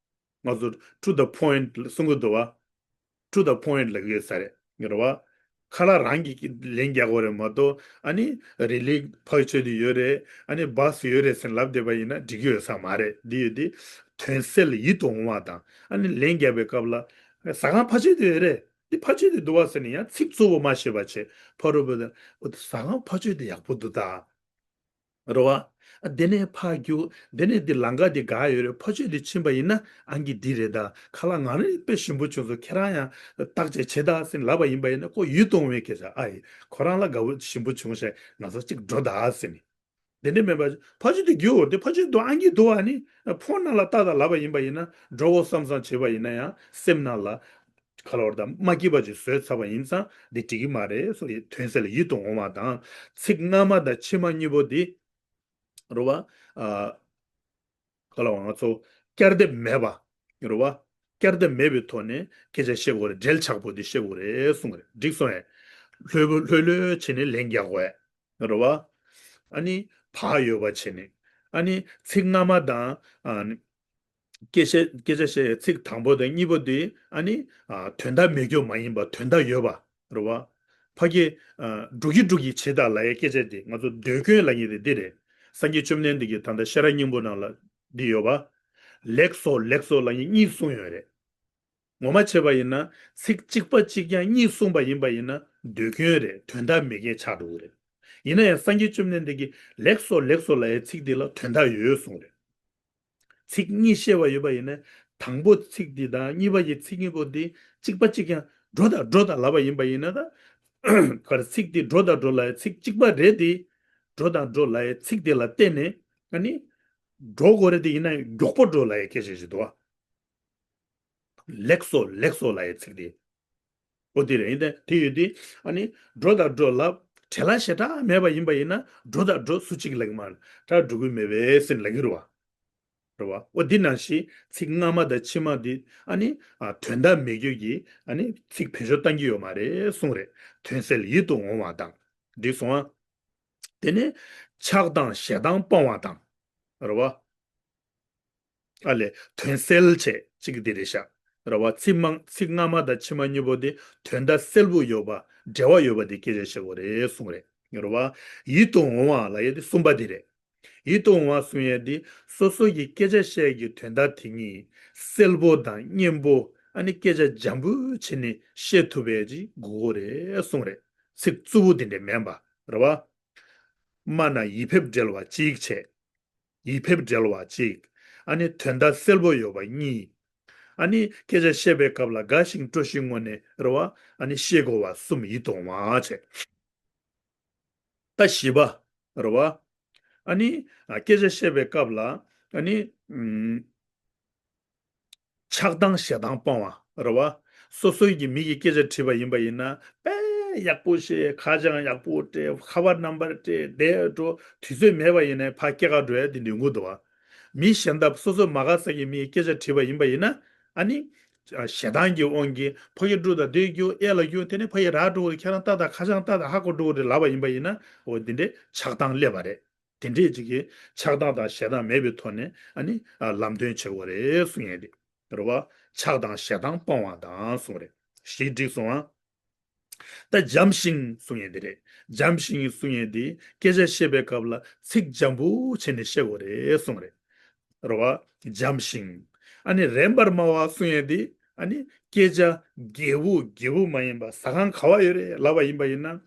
ང་ཚོ་to the point གསུང་གི་འདུག་བ། to the point ལབ་ཀྱི་ཡོད་ས་རེད། རེད་བ། ཁ་ལག་རང་གིས་ལན་རྒྱག་དགོས་རེད་མ་གཏོགས་ཨ་ནི་རི་ལི་ཕར་ཕྱོགས་དེ་ཡོད་རེད། ཨ་ནི་བྷ་སི་ཡོད་རེད་ཟེར་ལབ་བསྡད་པ་ཡིན་ན་འགྲིག་གི་ཡོད་ས་མ་རེད། འདི་ཡོད་དེ་དོན་གསལ་ཡིད་དུ་འོང་བ་དང་ཨ་ནི་ལན་རྒྱག་པའི་སྐབས་ལ་ཟ་ཁང་ཕར་ཕྱོགས་དེ་ཡོད་རེད། འདི་ཕར་ཕྱོགས་དེ་འདུག་བ་ཟེར་ནས་ཡང་ཚིག་རྩུབ་པོ་མ་བཤད་པ་བྱས་ཕ་རོལ་པོ་དང་ཟ་ཁང་ཕར་ཕྱོགས་དེ་ཡག་པོ་འདུག་ད། རེད་བ། ཨ། དེ་ནས་ཕར་རྒྱུག་དེ་ནས་འདི་ལམ་ཁ་འདི་ག་ཡོད་རེད། ཕར་ཕྱོགས་འདི་ཕྱིན་པ་ཡིན་ན་ཨང་ཀི་འདི་རེད་ད། ཁ་ལག་ང་རང་དཔེ་ཞིམ་པོ་བྱུང་སོང་། ཁྱེད་རང་ཡང་བརྟག་དཔྱད་བྱེད་ད་ཟེར་ལབ་པ་ཡིན་པ་ཡིན་ན་ཁོ་ཡིད་དུ་འོང་བའི་སྐད་ཆ། ཨ་ཡེ། ཁོ་རང་ལ་དགའ་པོ་ཞིམ་པོ་བྱུང་ཤག་ང་ཚོ་གཅིག་འགྲོ་ད་ཟེར་ནས། དེ་འདྲ་མེད་པ། ཕར་ཕྱོགས་འདི་རྒྱུག་འོ་དེ་ཕར་ཕྱོགས་འདི་ཨང་ཀི་འདུག་ཨ་ནི་ཕོན་ནང་ལ་ལྟ་ད་ལབ་པ་ཡིན་པ་ཡིན་ན་འགྲོ་འོ་བསམ་བསམ་བྱས་པ་ཡིན་ན་ཡང་སེམས་ནང་ལ། ག་ལ་བར་དང་མ་སྐྱིད་པ་ཅིག་བཟོས་ཚར་བ་ཡིན་ཙང་འདི་འགྲིག་གི་མ་རེད་སོ། ཡི་དོན་གསལ་ཡིད་དུ་འོང་བ་དང་ཚིག་སྔ་མ་དང་ཕྱི་མ་གཉིས་པོ་འདི། རེད་བ། ཨ། ག་ལ་བ་ང་ཚོ་བསྐྱར་ཟློས་མེད་པ། རེད་བ། བསྐྱར་ཟློས་མེད་པའི་ཐོག་ནས་སྐད་ཆ་བཤད་དགོས་རེད། འགྲེལ་ཆགས་པོ་འདི་བཤད་དགོས་རེད་གསུངས་རེད། འགྲིག་སོང་ཨེ། ལྷོད་པོ་ལྷོད་ལྷོད་བྱས་ནས་ལན་རྒྱག་དགོས་ཨེ། རེད་བ། ཨ་ནི་བག་ཡོད་པ་བྱས་ནས། ཨ་ནི་ཚིག་སྔ་མ་དང་། ཨ་ནི། སྐད་ཆ་སྐད་ཆ་བཤད་ཚིག་དང་པོ་དང་གཉིས་པོ་དེ་ཨ་ནི་ཨ་དོན་དག་མེད་རྒྱུ་མ་ཡིན་པ་དོན་དག་ཡོད་པ་རེད་བ། ཕ་གི་ཨ་འགྲོ་གི་འགྲོ་གི་བྱེད་དག་ལབ་ཡའི་སྐད་ཆ་དེ་ང་ཚོ་ཟློས་སྐྱོན་ལབ་མཁན་དེ་འདི་རེད། སངས་རྒྱས་བཅོམ་ལྡན་འདས་ཀྱིས་ད་ལྟ་ཤེས་རབ་སྙིང་པོ་ནང་ལ་འདི་ཡོད་པ། ལེགས་སོ་ལེགས་སོ་ལབ་མཁན་གཉིས་གསུངས་ཡོད་རེད། ངོ་མ་བྱས་པ་ཡིན་ན་ཚིག་གཅིག་པ་གཅིག་རྐྱང་གཉིས་གསུངས་པ་ཡིན་པ་ཡིན་ན་ཟློས་སྐྱོན་རེད། དོན་དག་མེད་མཁན་ཆགས་འགྲོ་གི་རེད། ཡིན་ན་ཡང་སངས་རྒྱས་བཅོམ་ལྡན་འདས་ཀྱིས་ལེགས་སོ་ལེགས་སོ་ལབ་ཡའི་ཚིག་འདི་ལ་དོན་དག་ཡོད་གསུངས་རེད། ཚིག་གཉིས་བཤད་པ་ཡོད་པ་ཡིན་ན་དང་པོ་ཚིག་འདི་དང་གཉིས་པ་ཡི་ཚིག་གཉིས་པོ་འདི་གཅིག་པ་གཅིག་རྐྱང་འགྲོ་དང་འགྲོ་དང་ལབ་པ་ཡིན་པ་ཡིན་ན་ད། ག་རེ་ཚིག་འདི་འགྲོ་དང་འགྲོ་ལབ་ཡའི་ཚིག་གཅིག་པ་རེད་དེ། འགྲོ་དང་འགྲོ་ལབ་ཡའི་ཚིག་འདི་ལ་བརྟེན་ནས་ཨ་ནི། འགྲོ་དགོས་རེད་དེ་ཡིན་ན་མགྱོགས་པོ་འགྲོ་ལབ་ཡའི་སྐད་ཆ་ཞིག་འདུག་བ། ལེགས་སོ་ལེགས་སོ་ལབ་ཡའི་ཚིག་དེ། འོ་དེ་རེད། ཡིན་ད་དེ་ཡོད་དེ། ཨ་ནི་འགྲོ་དང་འགྲོ་ལབ། བྲེལ་བ་ཞེ་དྲག་མེད་པ་ཡིན་པ་ཡིན་ན་འགྲོ་དང་འགྲོ་སུ་གཅིག་ལབ་ཀྱི་མ་རེད། ད་འགྲོ་གི་མེད་པས་ཟེར་ལབ་ཀྱི་རེད་བ། རེད་བ། འོ་འདི་ནང་བཞིན་ཚིག་སྔ་མ་དང་ཕྱི་མ་འདི་ཨ་ནི་ཨ་དོན་དག་མེད་རྒྱུ་གི་ཨ་ནི་ཚིག་བེད་སྤྱོད་བཏང་གི་ཡོད་མ་རེད་གསུངས་རེད། དོན་གསལ་ཡིད་དུ་འོང་བ་དང་། འགྲིག་སོང་ཨ། དེ་ནས་ཆགས་སྡང་ཞེ་སྡང་སྤོང་བ་དང་། རེད་བ། ཨ་ལས་དོན་གསལ་བྱས་གཅིག་འདི་རེད་ཤག་རེད་བ། ཚིག་མང་ཚིག་སྔ་མ་དང་ཕྱི་མ་གཉིས་པོ་དེ་དོན་དག་གསལ་པོ་ཡོད་པ་འབྲེལ་བ་ཡོད་པ་དེ་སྐད་ཆ་བཤད་དགོས་རེད་གསུངས་རེད། རེད་བ། ཡིད་དུ་འོང་བ་ལབ་ཡས་དེ་གསུམ་པ་དེ་རེད། ཡིད་དུ་འོང་བ་གསུང་ཡས་འདི་སོ་སོ་ཡི་སྐད་ཆ་བཤད་ཀྱི་དོན་དག་དེ་ཉིད་གསལ་པོ་དང་སྙན་པོ་ཨ་ནི་སྐད་ཆ་འཇམ་པོ་བྱས་ནས་བཤད་ཐུབ་པའི་ཅིག་དགོས་ཀྱི་རེད་གསུངས་རེད། ཚིག་རྩུབ་པོ་དེ་འདྲ་མིན་པ་རེད་བ། སྨྲ་ན་ཡིད་ཕེབས་འབྲེལ་བ་གཅིག་བྱས། ཡིད་ཕེབས་འབྲེལ་བ་གཅིག་ཨ་ནི་དོན་དག་གསལ་པོ་ཡོད་པ་གཉིས། ཨ་ནི་སྐད་ཆ་བཤད་པའི་སྐབས་ལ་དགའ་ཞིང་སྤྲོ་ཞིང་ངོ་ནས་རེད་བ། ཨ་ནི་བཤད་དགོས་པ་གསུམ་ཡིད་དུ་འོང་བ་བྱས། ད་བཞི་པ་རེད་བ། ཨ་ནི་ཨ་སྐད་ཆ་བཤད་པའི་སྐབས་ལ་ཨ་ནི་ཨུམ་ཆགས་སྡང་ཞེ་སྡང་སྤོང་བ་རེད་བ། སོ་སོའི་གི་མི་གི་སྐད་ཆ་དྲིས་པ་ཡིན་པ་ཡིན་ན་དཔེ་ཡག་པོ་བཤད། ཁ་བྱང་ཡག་པོ་སྤྲད། ཁ་པར་ནམ་བར་སྤྲད། བསྡད་འགྲོ། དུས་ཚོད་མེད་པ་ཡིན་ན་ཕར་སྐྱེལ་ག་འགྲོ་ཡ་དེ་འདྲ་ཡོང་གི་འདུག་བ། མི་གཞན་དག་སོ་སོ་མ་དགའ་ས་གི་མི་གི་སྐད་ཆ་དྲིས་པ་ཡིན་པ་ཡིན་ན་ཨ་ནི། ཞེ་སྡང་གི་དབང་གིས་ཕ་གི་འགྲོ་དང་དེ་རྒྱུ་ཨེ་ལ་རྒྱུ་དེ་ནས་ཕ་གི་ར་འགྲོ་གི་རེད། ཁྱེད་རང་ལྟ་དང་ཁ་བྱང་ལྟ་དང་ཧ་གོ་འགྲོ་གི་རེད་ལབ་པ་ཡིན་པ་ཡིན་ན་འོ་དེ་འདྲའི་ཆགས་སྡང་སླེབས་པ་རེད། དེ་འདྲས་ཅིག་གིས་ཆགས་སྡང་དང་ཞེ་སྡང་མེད་པའི་ཐོག་ནས་ཨ་ནི་ཨ་ལམ་སྟོན་བྱེད་དགོས་རེད་གསུང་ཡས་དེ་རེད་བ། ཆགས་སྡང་ཞེ་སྡང་སྤོང་བ་དང་གསུང་རེད། བཞི་འགྲིག་སོང་ཨ། ད་འཇམ་ཞིང་གསུང་ཡས་དེ་རེད། འཇམ་ཞིང་གསུང་ཡས་དེ་སྐད་ཆ་བཤད་པའི་སྐབས་ལ་ཚིག་འཇམ་པོ་བྱས་ནས་བཤད་དགོས་རེད་གསུང་རེད། རེད་བ། འཇམ་ཞིང་། ཨ་ནི་རན་པར་སྨྲ་བ་གསུང་ཡས་དེ་ཨ་ནི་སྐད་ཆ་རྒྱས་པོ་རྒྱས་པོ་མ་ཡིན་པ། ཟ་ཁང་ག་བ་ཡོད་རེད་ལབ་པ་ཡིན་པ་ཡིན་ན།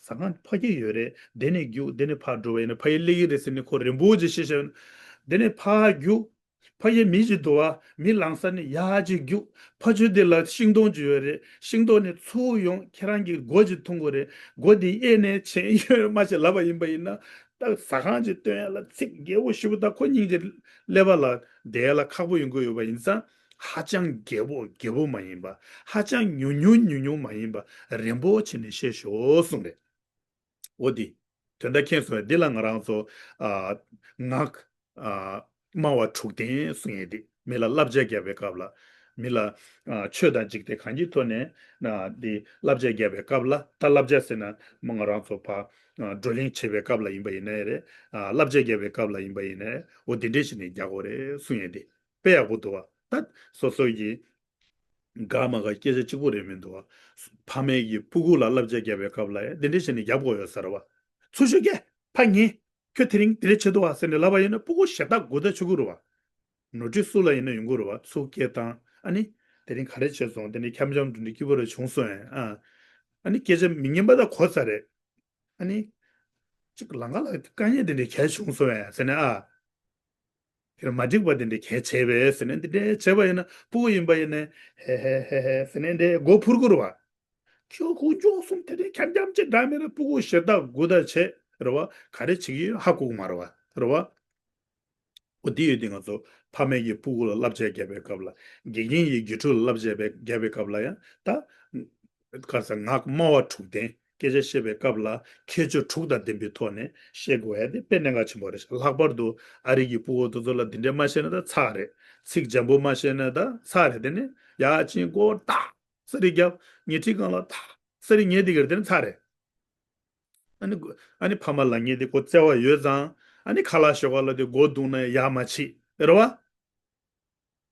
ཟ་ཁང་ཕ་གི་ཡོད་རེད། དེ་ནས་རྒྱུག་དེ་ནས་ཕར་འགྲོ་བ་ཡིན་ན་ཕ་གི་སླེབས་ཀྱི་རེད་ཟེར་ནས་ཁོ་རན་པོ་ཅིག་བཤད་བཤད། དེ་ནས་ཕར་རྒྱུག་ཕ་གི་མི་ཅིག་འདུག་བ། མི་ལངས་ས་ནས་ཡར་ཅིག་རྒྱུག་ཕར་ཕྱོགས་དེ་ལ་ཤིང་སྡོང་ཅིག་ཡོད་རེད། ཤིང་སྡོང་ནས་ཚུར་ཡོང་ཁྱེད་རང་གི་སྒོ་ཅིག་མཐོང་གི་རེད། སྒོ་དེ་གཡས་ནས་མཆན་ཡོད་མ་ཆེ་ལབ་པ་ཡིན་པ་ཡིན་ན། ད་ཟ་ཁང་ཅིག་སྟོན་ཡ་ལ་ཚིག་རྒྱས་པོ་ཞེ་པོ། ད་ཁོ་སྙིང་རྗེ་སླེབས་པ་ལ་བསྡད་ཡ་ལ་ཁག་པོ་ཡོང་གི་ཡོད་པ་ཡིན་ཙང་། ཧ་ཅང་རྒྱས་པོ་རྒྱས་པོ་མ་ཡིན་པ། ཧ་ཅང་ཉུང་ཉུང་ཉུང་ཉུང་མ་ཡིན་པ། རན་པོ་བྱས་ནས་བཤད་ཤོག་གསུངས་རེད། འོ་དེ། དོན་དག་མཁྱེན་སོང་བས་འདི་ལ་ང་རང་ཚོ་ཨ་ངག་ཨ་སྨྲ་བ་དྲུག་ལྡན་གསུང་ཡས་དེ། མི་ལ་བསླབ་བྱ་རྒྱག་པའི་སྐབས་ལ། མི་ལ་ཨ་ཆོས་དང་འཇིག་རྟེན་གང་གི་ཐོག་ནས་ན་འདི་བསླབ་བྱ་རྒྱག་པའི་སྐབས་ལ། ད་བསླབ་བྱ་ཟེར་ན་མ་ང་རང་ཚོ་ཕ་ཨ་བགྲོ་གླེང་བྱེད་པའི་སྐབས་ལ་ཡིན་པ་ཡིན་ནའི་རེད། ཨ་བསླབ་བྱ་རྒྱག་པའི་སྐབས་ལ་ཡིན་པ་ཡིན་ནའི་འོ་དེ་འདྲས་བྱས་ནས་རྒྱག་དགོས་རེད་གསུང་ཡས་དེ། དཔེ་ཡག་པོ་འདུག་བ། ད་སོ་སོ་ཡི་དགའ་མ་དགའ་སྐད་ཆ་གཅིག་པོ་རེད་མི་འདུག་བ། ཕ་མས་ཀྱི་སྤུ་གུ་ལ་བསླབ་བྱ་རྒྱབ་པའི་སྐབས་ལ་ཡང་འདི་འདྲ་བྱས་ནས་རྒྱབ་དགོས་ཡོད་ས་རེད་བ། ཚུར་ཤོག་གེ། ཕ་ངས་ཁྱོད་དེ་རིང་འདི་འདྲ་བྱེད་འདུག་བ་ཟེར་ནས་ལབ་པ་ཡིན་ན་སྤུ་གུ་ཞེ་དྲག་མགོ་བདེ་ཆགས་ཀྱི་རེད་བ། ནོར་འཁྲུལ་སུ་ལ་ཡིན་ན་ཡོང་གི་རེད་བ། ཚུར་སྐད་བཏང་ཨ་ནི། དེ་རིང་ག་རེ་བྱས་སོང་། དེ་ནས་འཁྱམ་འཁྱམ་འགྲོ་འདི་སྐྱིད་པོ་རེ་བྱུང་སོང་ཨེ། ཨ་ཨ་ནི་སྐད་ཆ་མི་སྙན་པ་ད་གོ་ཚར་རེད། ཨ་ནི། ཅིག་ལམ་ཁ་ལ་དཀའ་ངལ་དེ་འདྲ་ག་རེ་བྱུང་སོང་ཨེ་ཟེར་ནས་ཨ། དེར་མ་འགྲིག་པ་དེ་འདྲ་ག་རེ་བྱས་པས་ཟེར་ནས། འདི་འདྲ་བྱས་པ་ཡིན་ན་སྤུ་གུ་ཡིན་པ་ཡིན་ནས་ཧེ་ཧེ་ཧེ་ཧེ་ཟེར་ནས་འདྲ་མགོ་འཕུར་གི་རེད་བ། ཁྱོད་དཀོན་མཆོག་གསུམ། དེ་འདྲ་འཁྱམ་འཁྱམ་ཅིག་འདྲ་མེད་ར། སྤུ་གུ་ཞེ་དྲག་མགོ་བདེ་བྱས་རེད་བ། ག་རེ་བྱེད་ཀྱི་ཡོད་ཧ་གོ་གི་མ་རེད་བ། རེད་བ། འོ་དེ་ཡོད་དེ་ང་ཚོ་ཕ་མས་ཀྱི་སྤུ་གུ་ལ་བསླབ་བྱ་རྒྱབ་པའི་སྐབས་ལ། དགེ་རྒན་གྱིས་དགེ་ཕྲུག་ལ་བསླབ་བྱ་རྒྱབ་པའི་སྐབས་ལ་ཡང་ད། ག་ས་ངག་སྨྲ་བ་དྲུག་ལྡན། སྐད་ཆ་བཤད་པའི་སྐབས་ལ་ཁྱད་ཆོས་དྲུག་དང་ལྡན་པའི་ཐོག་ནས་བཤད་དགོས་ཡ་དེ་དཔེ་གནད་འགག་ཆེན་པོ་རེད། ལྷག་པར་དུ་ཨ་རི་གི་སྤུ་གུ་དེ་ཚོ་ལ་འདི་འདྲ་མ་བཤད་ན་ད་ཚར་རེད། ཚིག་འཇམ་པོ་མ་བཤད་ན་ད་ཚར་རེད། དེ་ནས་ཡ་ཅིན་མགོ་ཏག་ས་རི་རྒྱབ། ཉལ་ཁྲི་སྒང་ལ་ཏག་ས་རི་ཉལ་དེ་གར་དེ་ནས་ཚར་རེད། ཨ་ནི་ཨ་ནི་ཕ་མ་ལབ་མཁན་དེ་ཁོ་བརྩེ་བ་ཡོད་ཙང་ཨ་ནི་ཁ་ལག་ཞོགས་ཀ་ལ་དེ་མགོ་བརྡུངས་ན་ཡག་མ་བྱེད་རེད་བ།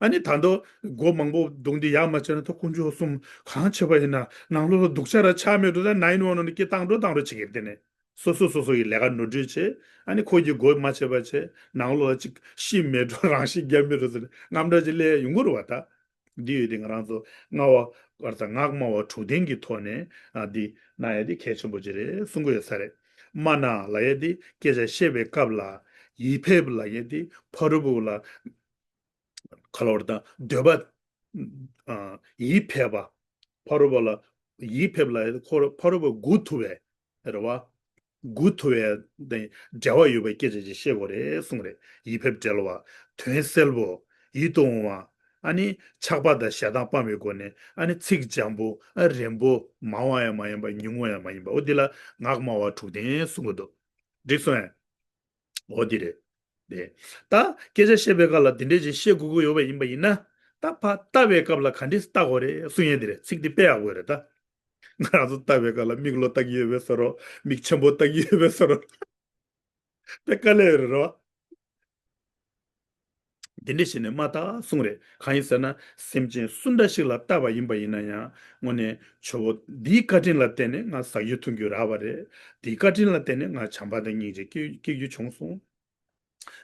ཨ་ནི་ད་དུང་མགོ་མང་པོ་བརྡུངས་དེ་ཡག་མ་བྱས་ན། ད་དཀོན་མཆོག་གསུམ་གང་བྱས་པ་ཡིན་ན་ནང་ལོགས་ལ་སྡུག་ཅག་ར་ཆགས་མེད་འགྲོ། ད་ནའི་ཝན་ཝན་ནས་སྐད་བཏང་འགྲོ་བཏང་འགྲོ་བྱེད་ཀྱི་རེད། དེ་ནས་སོ་སོ་སོ་སོ་ཡི་ལས་ཀ་ནོར་འཁྲུལ་བྱས། ཨ་ནི་ཁོ་གི་མགོ་མ་བྱས་པ་བྱས། ནང་ལོགས་ལ་ཅིག་ཤི་མེད་འགྲོ་རང་ཤི་རྒྱབ་མེད་འགྲོ་ཟེར་ནས་དངངས་སྐྲག་ཅིག་སླེབས་ཡོང་གི་རེད་བ་ད། འདི་ཡོད་དེ་ང་རང་ཚོ་སྔ་བ་བར་དང་ངག་སྨྲ་བ་དྲུག་ལྡན་གྱི་ཐོག་ནས་ཨ་འདི་གནང་ཡ་དེ་གལ་ཆེན་པོ་ཅིག་རེད་གསུང་གི་ཡོད་ས་རེད། སྨྲ་ན་ལབ་ཡ་དེ་སྐད་ཆ་བཤད་པའི་སྐབས་ལ་ཡིད་ཕེབས་ལབ་ཡ་དེ་ཕ་རོལ་པོ་ལ་ག་ལབ་དགོས་རེད། ད་འདོད་པ་ཨ་ཡིད་ཕེབས་པ། ཕ་རོལ་པོ་ལ་ཡིད་ཕེབས་ལབ་ཡ་དེ་ཁོ་ཕ་རོལ་པོ་སྒུག་ཐུབ་པའི་རེད་བ། མགུ་མཐུ་བའི་འབྲེལ་བ་ཡོད་པའི་སྐད་ཆ་ཅིག་བཤད་དགོས་རེད་གསུངས་རེད། ཡིད་ཕེབས་འབྲེལ་བ། དོན་གསལ་པོ། ཡིད་དུ་འོང་བ། ཨ་ནི་ཆགས་པ་དང་ཞེ་སྡང་སྤངས་པའི་སྒོ་ནས། ཨ་ནི་ཚིག་འཇམ་པོ། ཨ་རན་པོ། མང་བ་ཡང་མ་ཡིན་པ། ཉུང་བ་ཡང་མ་ཡིན་པ། འོ་འདི་ལ་ངག་སྨྲ་བ་དྲུག་ལྡན་གསུང་གི་འདུག་འགྲིག་སོང་ངས། འོ་འདི་རེད། དེ། ད་སྐད་ཆ་བཤད་པའི་སྐབས་ལ་འདི་འདྲས་ཅིག་བཤད་དགོས་ཀྱི་ཡོད་པ་ཡིན་པ་ཡིན་ན། ད་ཕར་ལྟ་བའི་སྐབས་ལ་ག་འདྲས་ལྟ་དགོས་རེད་གསུང་ཡས་འདི་རེད། ཚིག་འདི་དཔེ་ཡག་པོ་རེད་ད། ང་རང་ཚོ་ལྟ་བའི་སྐབས་ལ་མིག་ལོག་ལྟ་གི་ཡོད་པའི་བཟོ་འདྲ། མིག་ཆེན་པོ་ལྟ་གི་ཡོད་པའི་བཟོ་འདྲ། དཔེ་དཀའ་ལས་རེད་རོ། འདི་འདྲས་བྱས་ནས་མ་ལྟ་གསུང་རེད། གང་ཡིན་ཟེར་ན། སེམས་ཅན་སུ་འདྲ་ཞིག་ལ་ལྟ་བ་ཡིན་པ་ཡིན་ན་ཡང་། དངོས་གནས་ཇོ་བོ་འདིའི་བཀའ་དྲིན་ལ་བརྟེན་ནས་ང་ཟ་རྒྱུ་འཐུང་རྒྱུ་རག་པ་རེད། འདིའི་བཀའ་དྲིན་ལ་བརྟེན་ནས་ང་བྱམས་པ་དང་སྙིང་རྗེ་སྐྱེ་སྐྱེ་རྒྱུ་བྱུང་སོང་།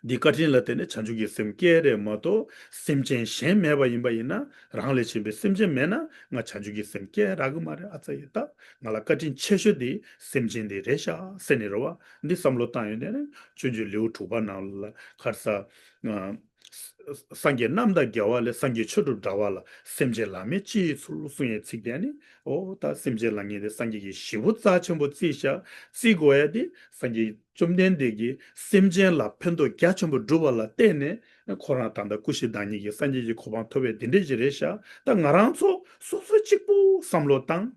འདིའི་བཀའ་དྲིན་ལ་བརྟེན་ནས་བྱང་ཆུབ་ཀྱི་སེམས་སྐྱེ་རེད་མ་གཏོགས། སེམས་ཅན་གཞན་མེད་པ་ཡིན་པ་ཡིན་ན། རང་ལས་གཞན་པའི་སེམས་ཅན་མེད་ན་ང་བྱང་ཆུབ་ཀྱི་སེམས་སྐྱེ་རག་གི་མ་རེད། ཨ་ཙ་ཡེ། ད་ང་ལ་བཀའ་དྲིན་ཆེ་ཤོས་དེ་སེམས་ཅན་དེ་རེད་ཤག་ཟེར་ནས་རེད་བ། འདི་བསམ་བློ་བཏང་ཡོང་དུས་ནི། སྤྱོད་འཇུག་ལེའུ་དྲུག་པ་ནང་ལ་ག་རེ་ཟེར། ཨ། སངས་རྒྱས་རྣམས་དང་རྒྱལ་བ་ལས། སངས་རྒྱས་ཆོས་དྲུག་འདྲ་བ་ལ། སེམས་ཅན་ལ་མེད་ཅི་ཡི་ཚུལ་གསུང་ཡའི་ཚིག་དེ་ནི། ཨོ་ད་སེམས་ཅན་ལ་ངེས་ཏེ་སངས་རྒྱས་ཀྱིས་ཞེ་པོ་རྩ་ཆེན་པོ་བརྩིས་ཤག་བརྩི་དགོས་ཡ་དེ། སངས་རྒྱས་བཅོམ་ལྡན་འདས་ཀྱིས་སེམས་ཅན་ལ་ཕན་ཐོགས་རྒྱ་ཆེན་པོ་བསྒྲུབ་པ་ལ་བརྟེན་ནས། ཁོ་རང་ད་ལྟ་སྐུ་བཞི་བདག་ཉིད་ཀྱི་སངས་རྒྱས་ཀྱི་གོ་འཕང་ཐོབ་པའི་འདི་འདྲས་ཅིག་རེད་ཤག་ད་ང་རང་ཚོ་སོ་སོ་གཅིག་པུ་བསམ་བློ་བཏང་།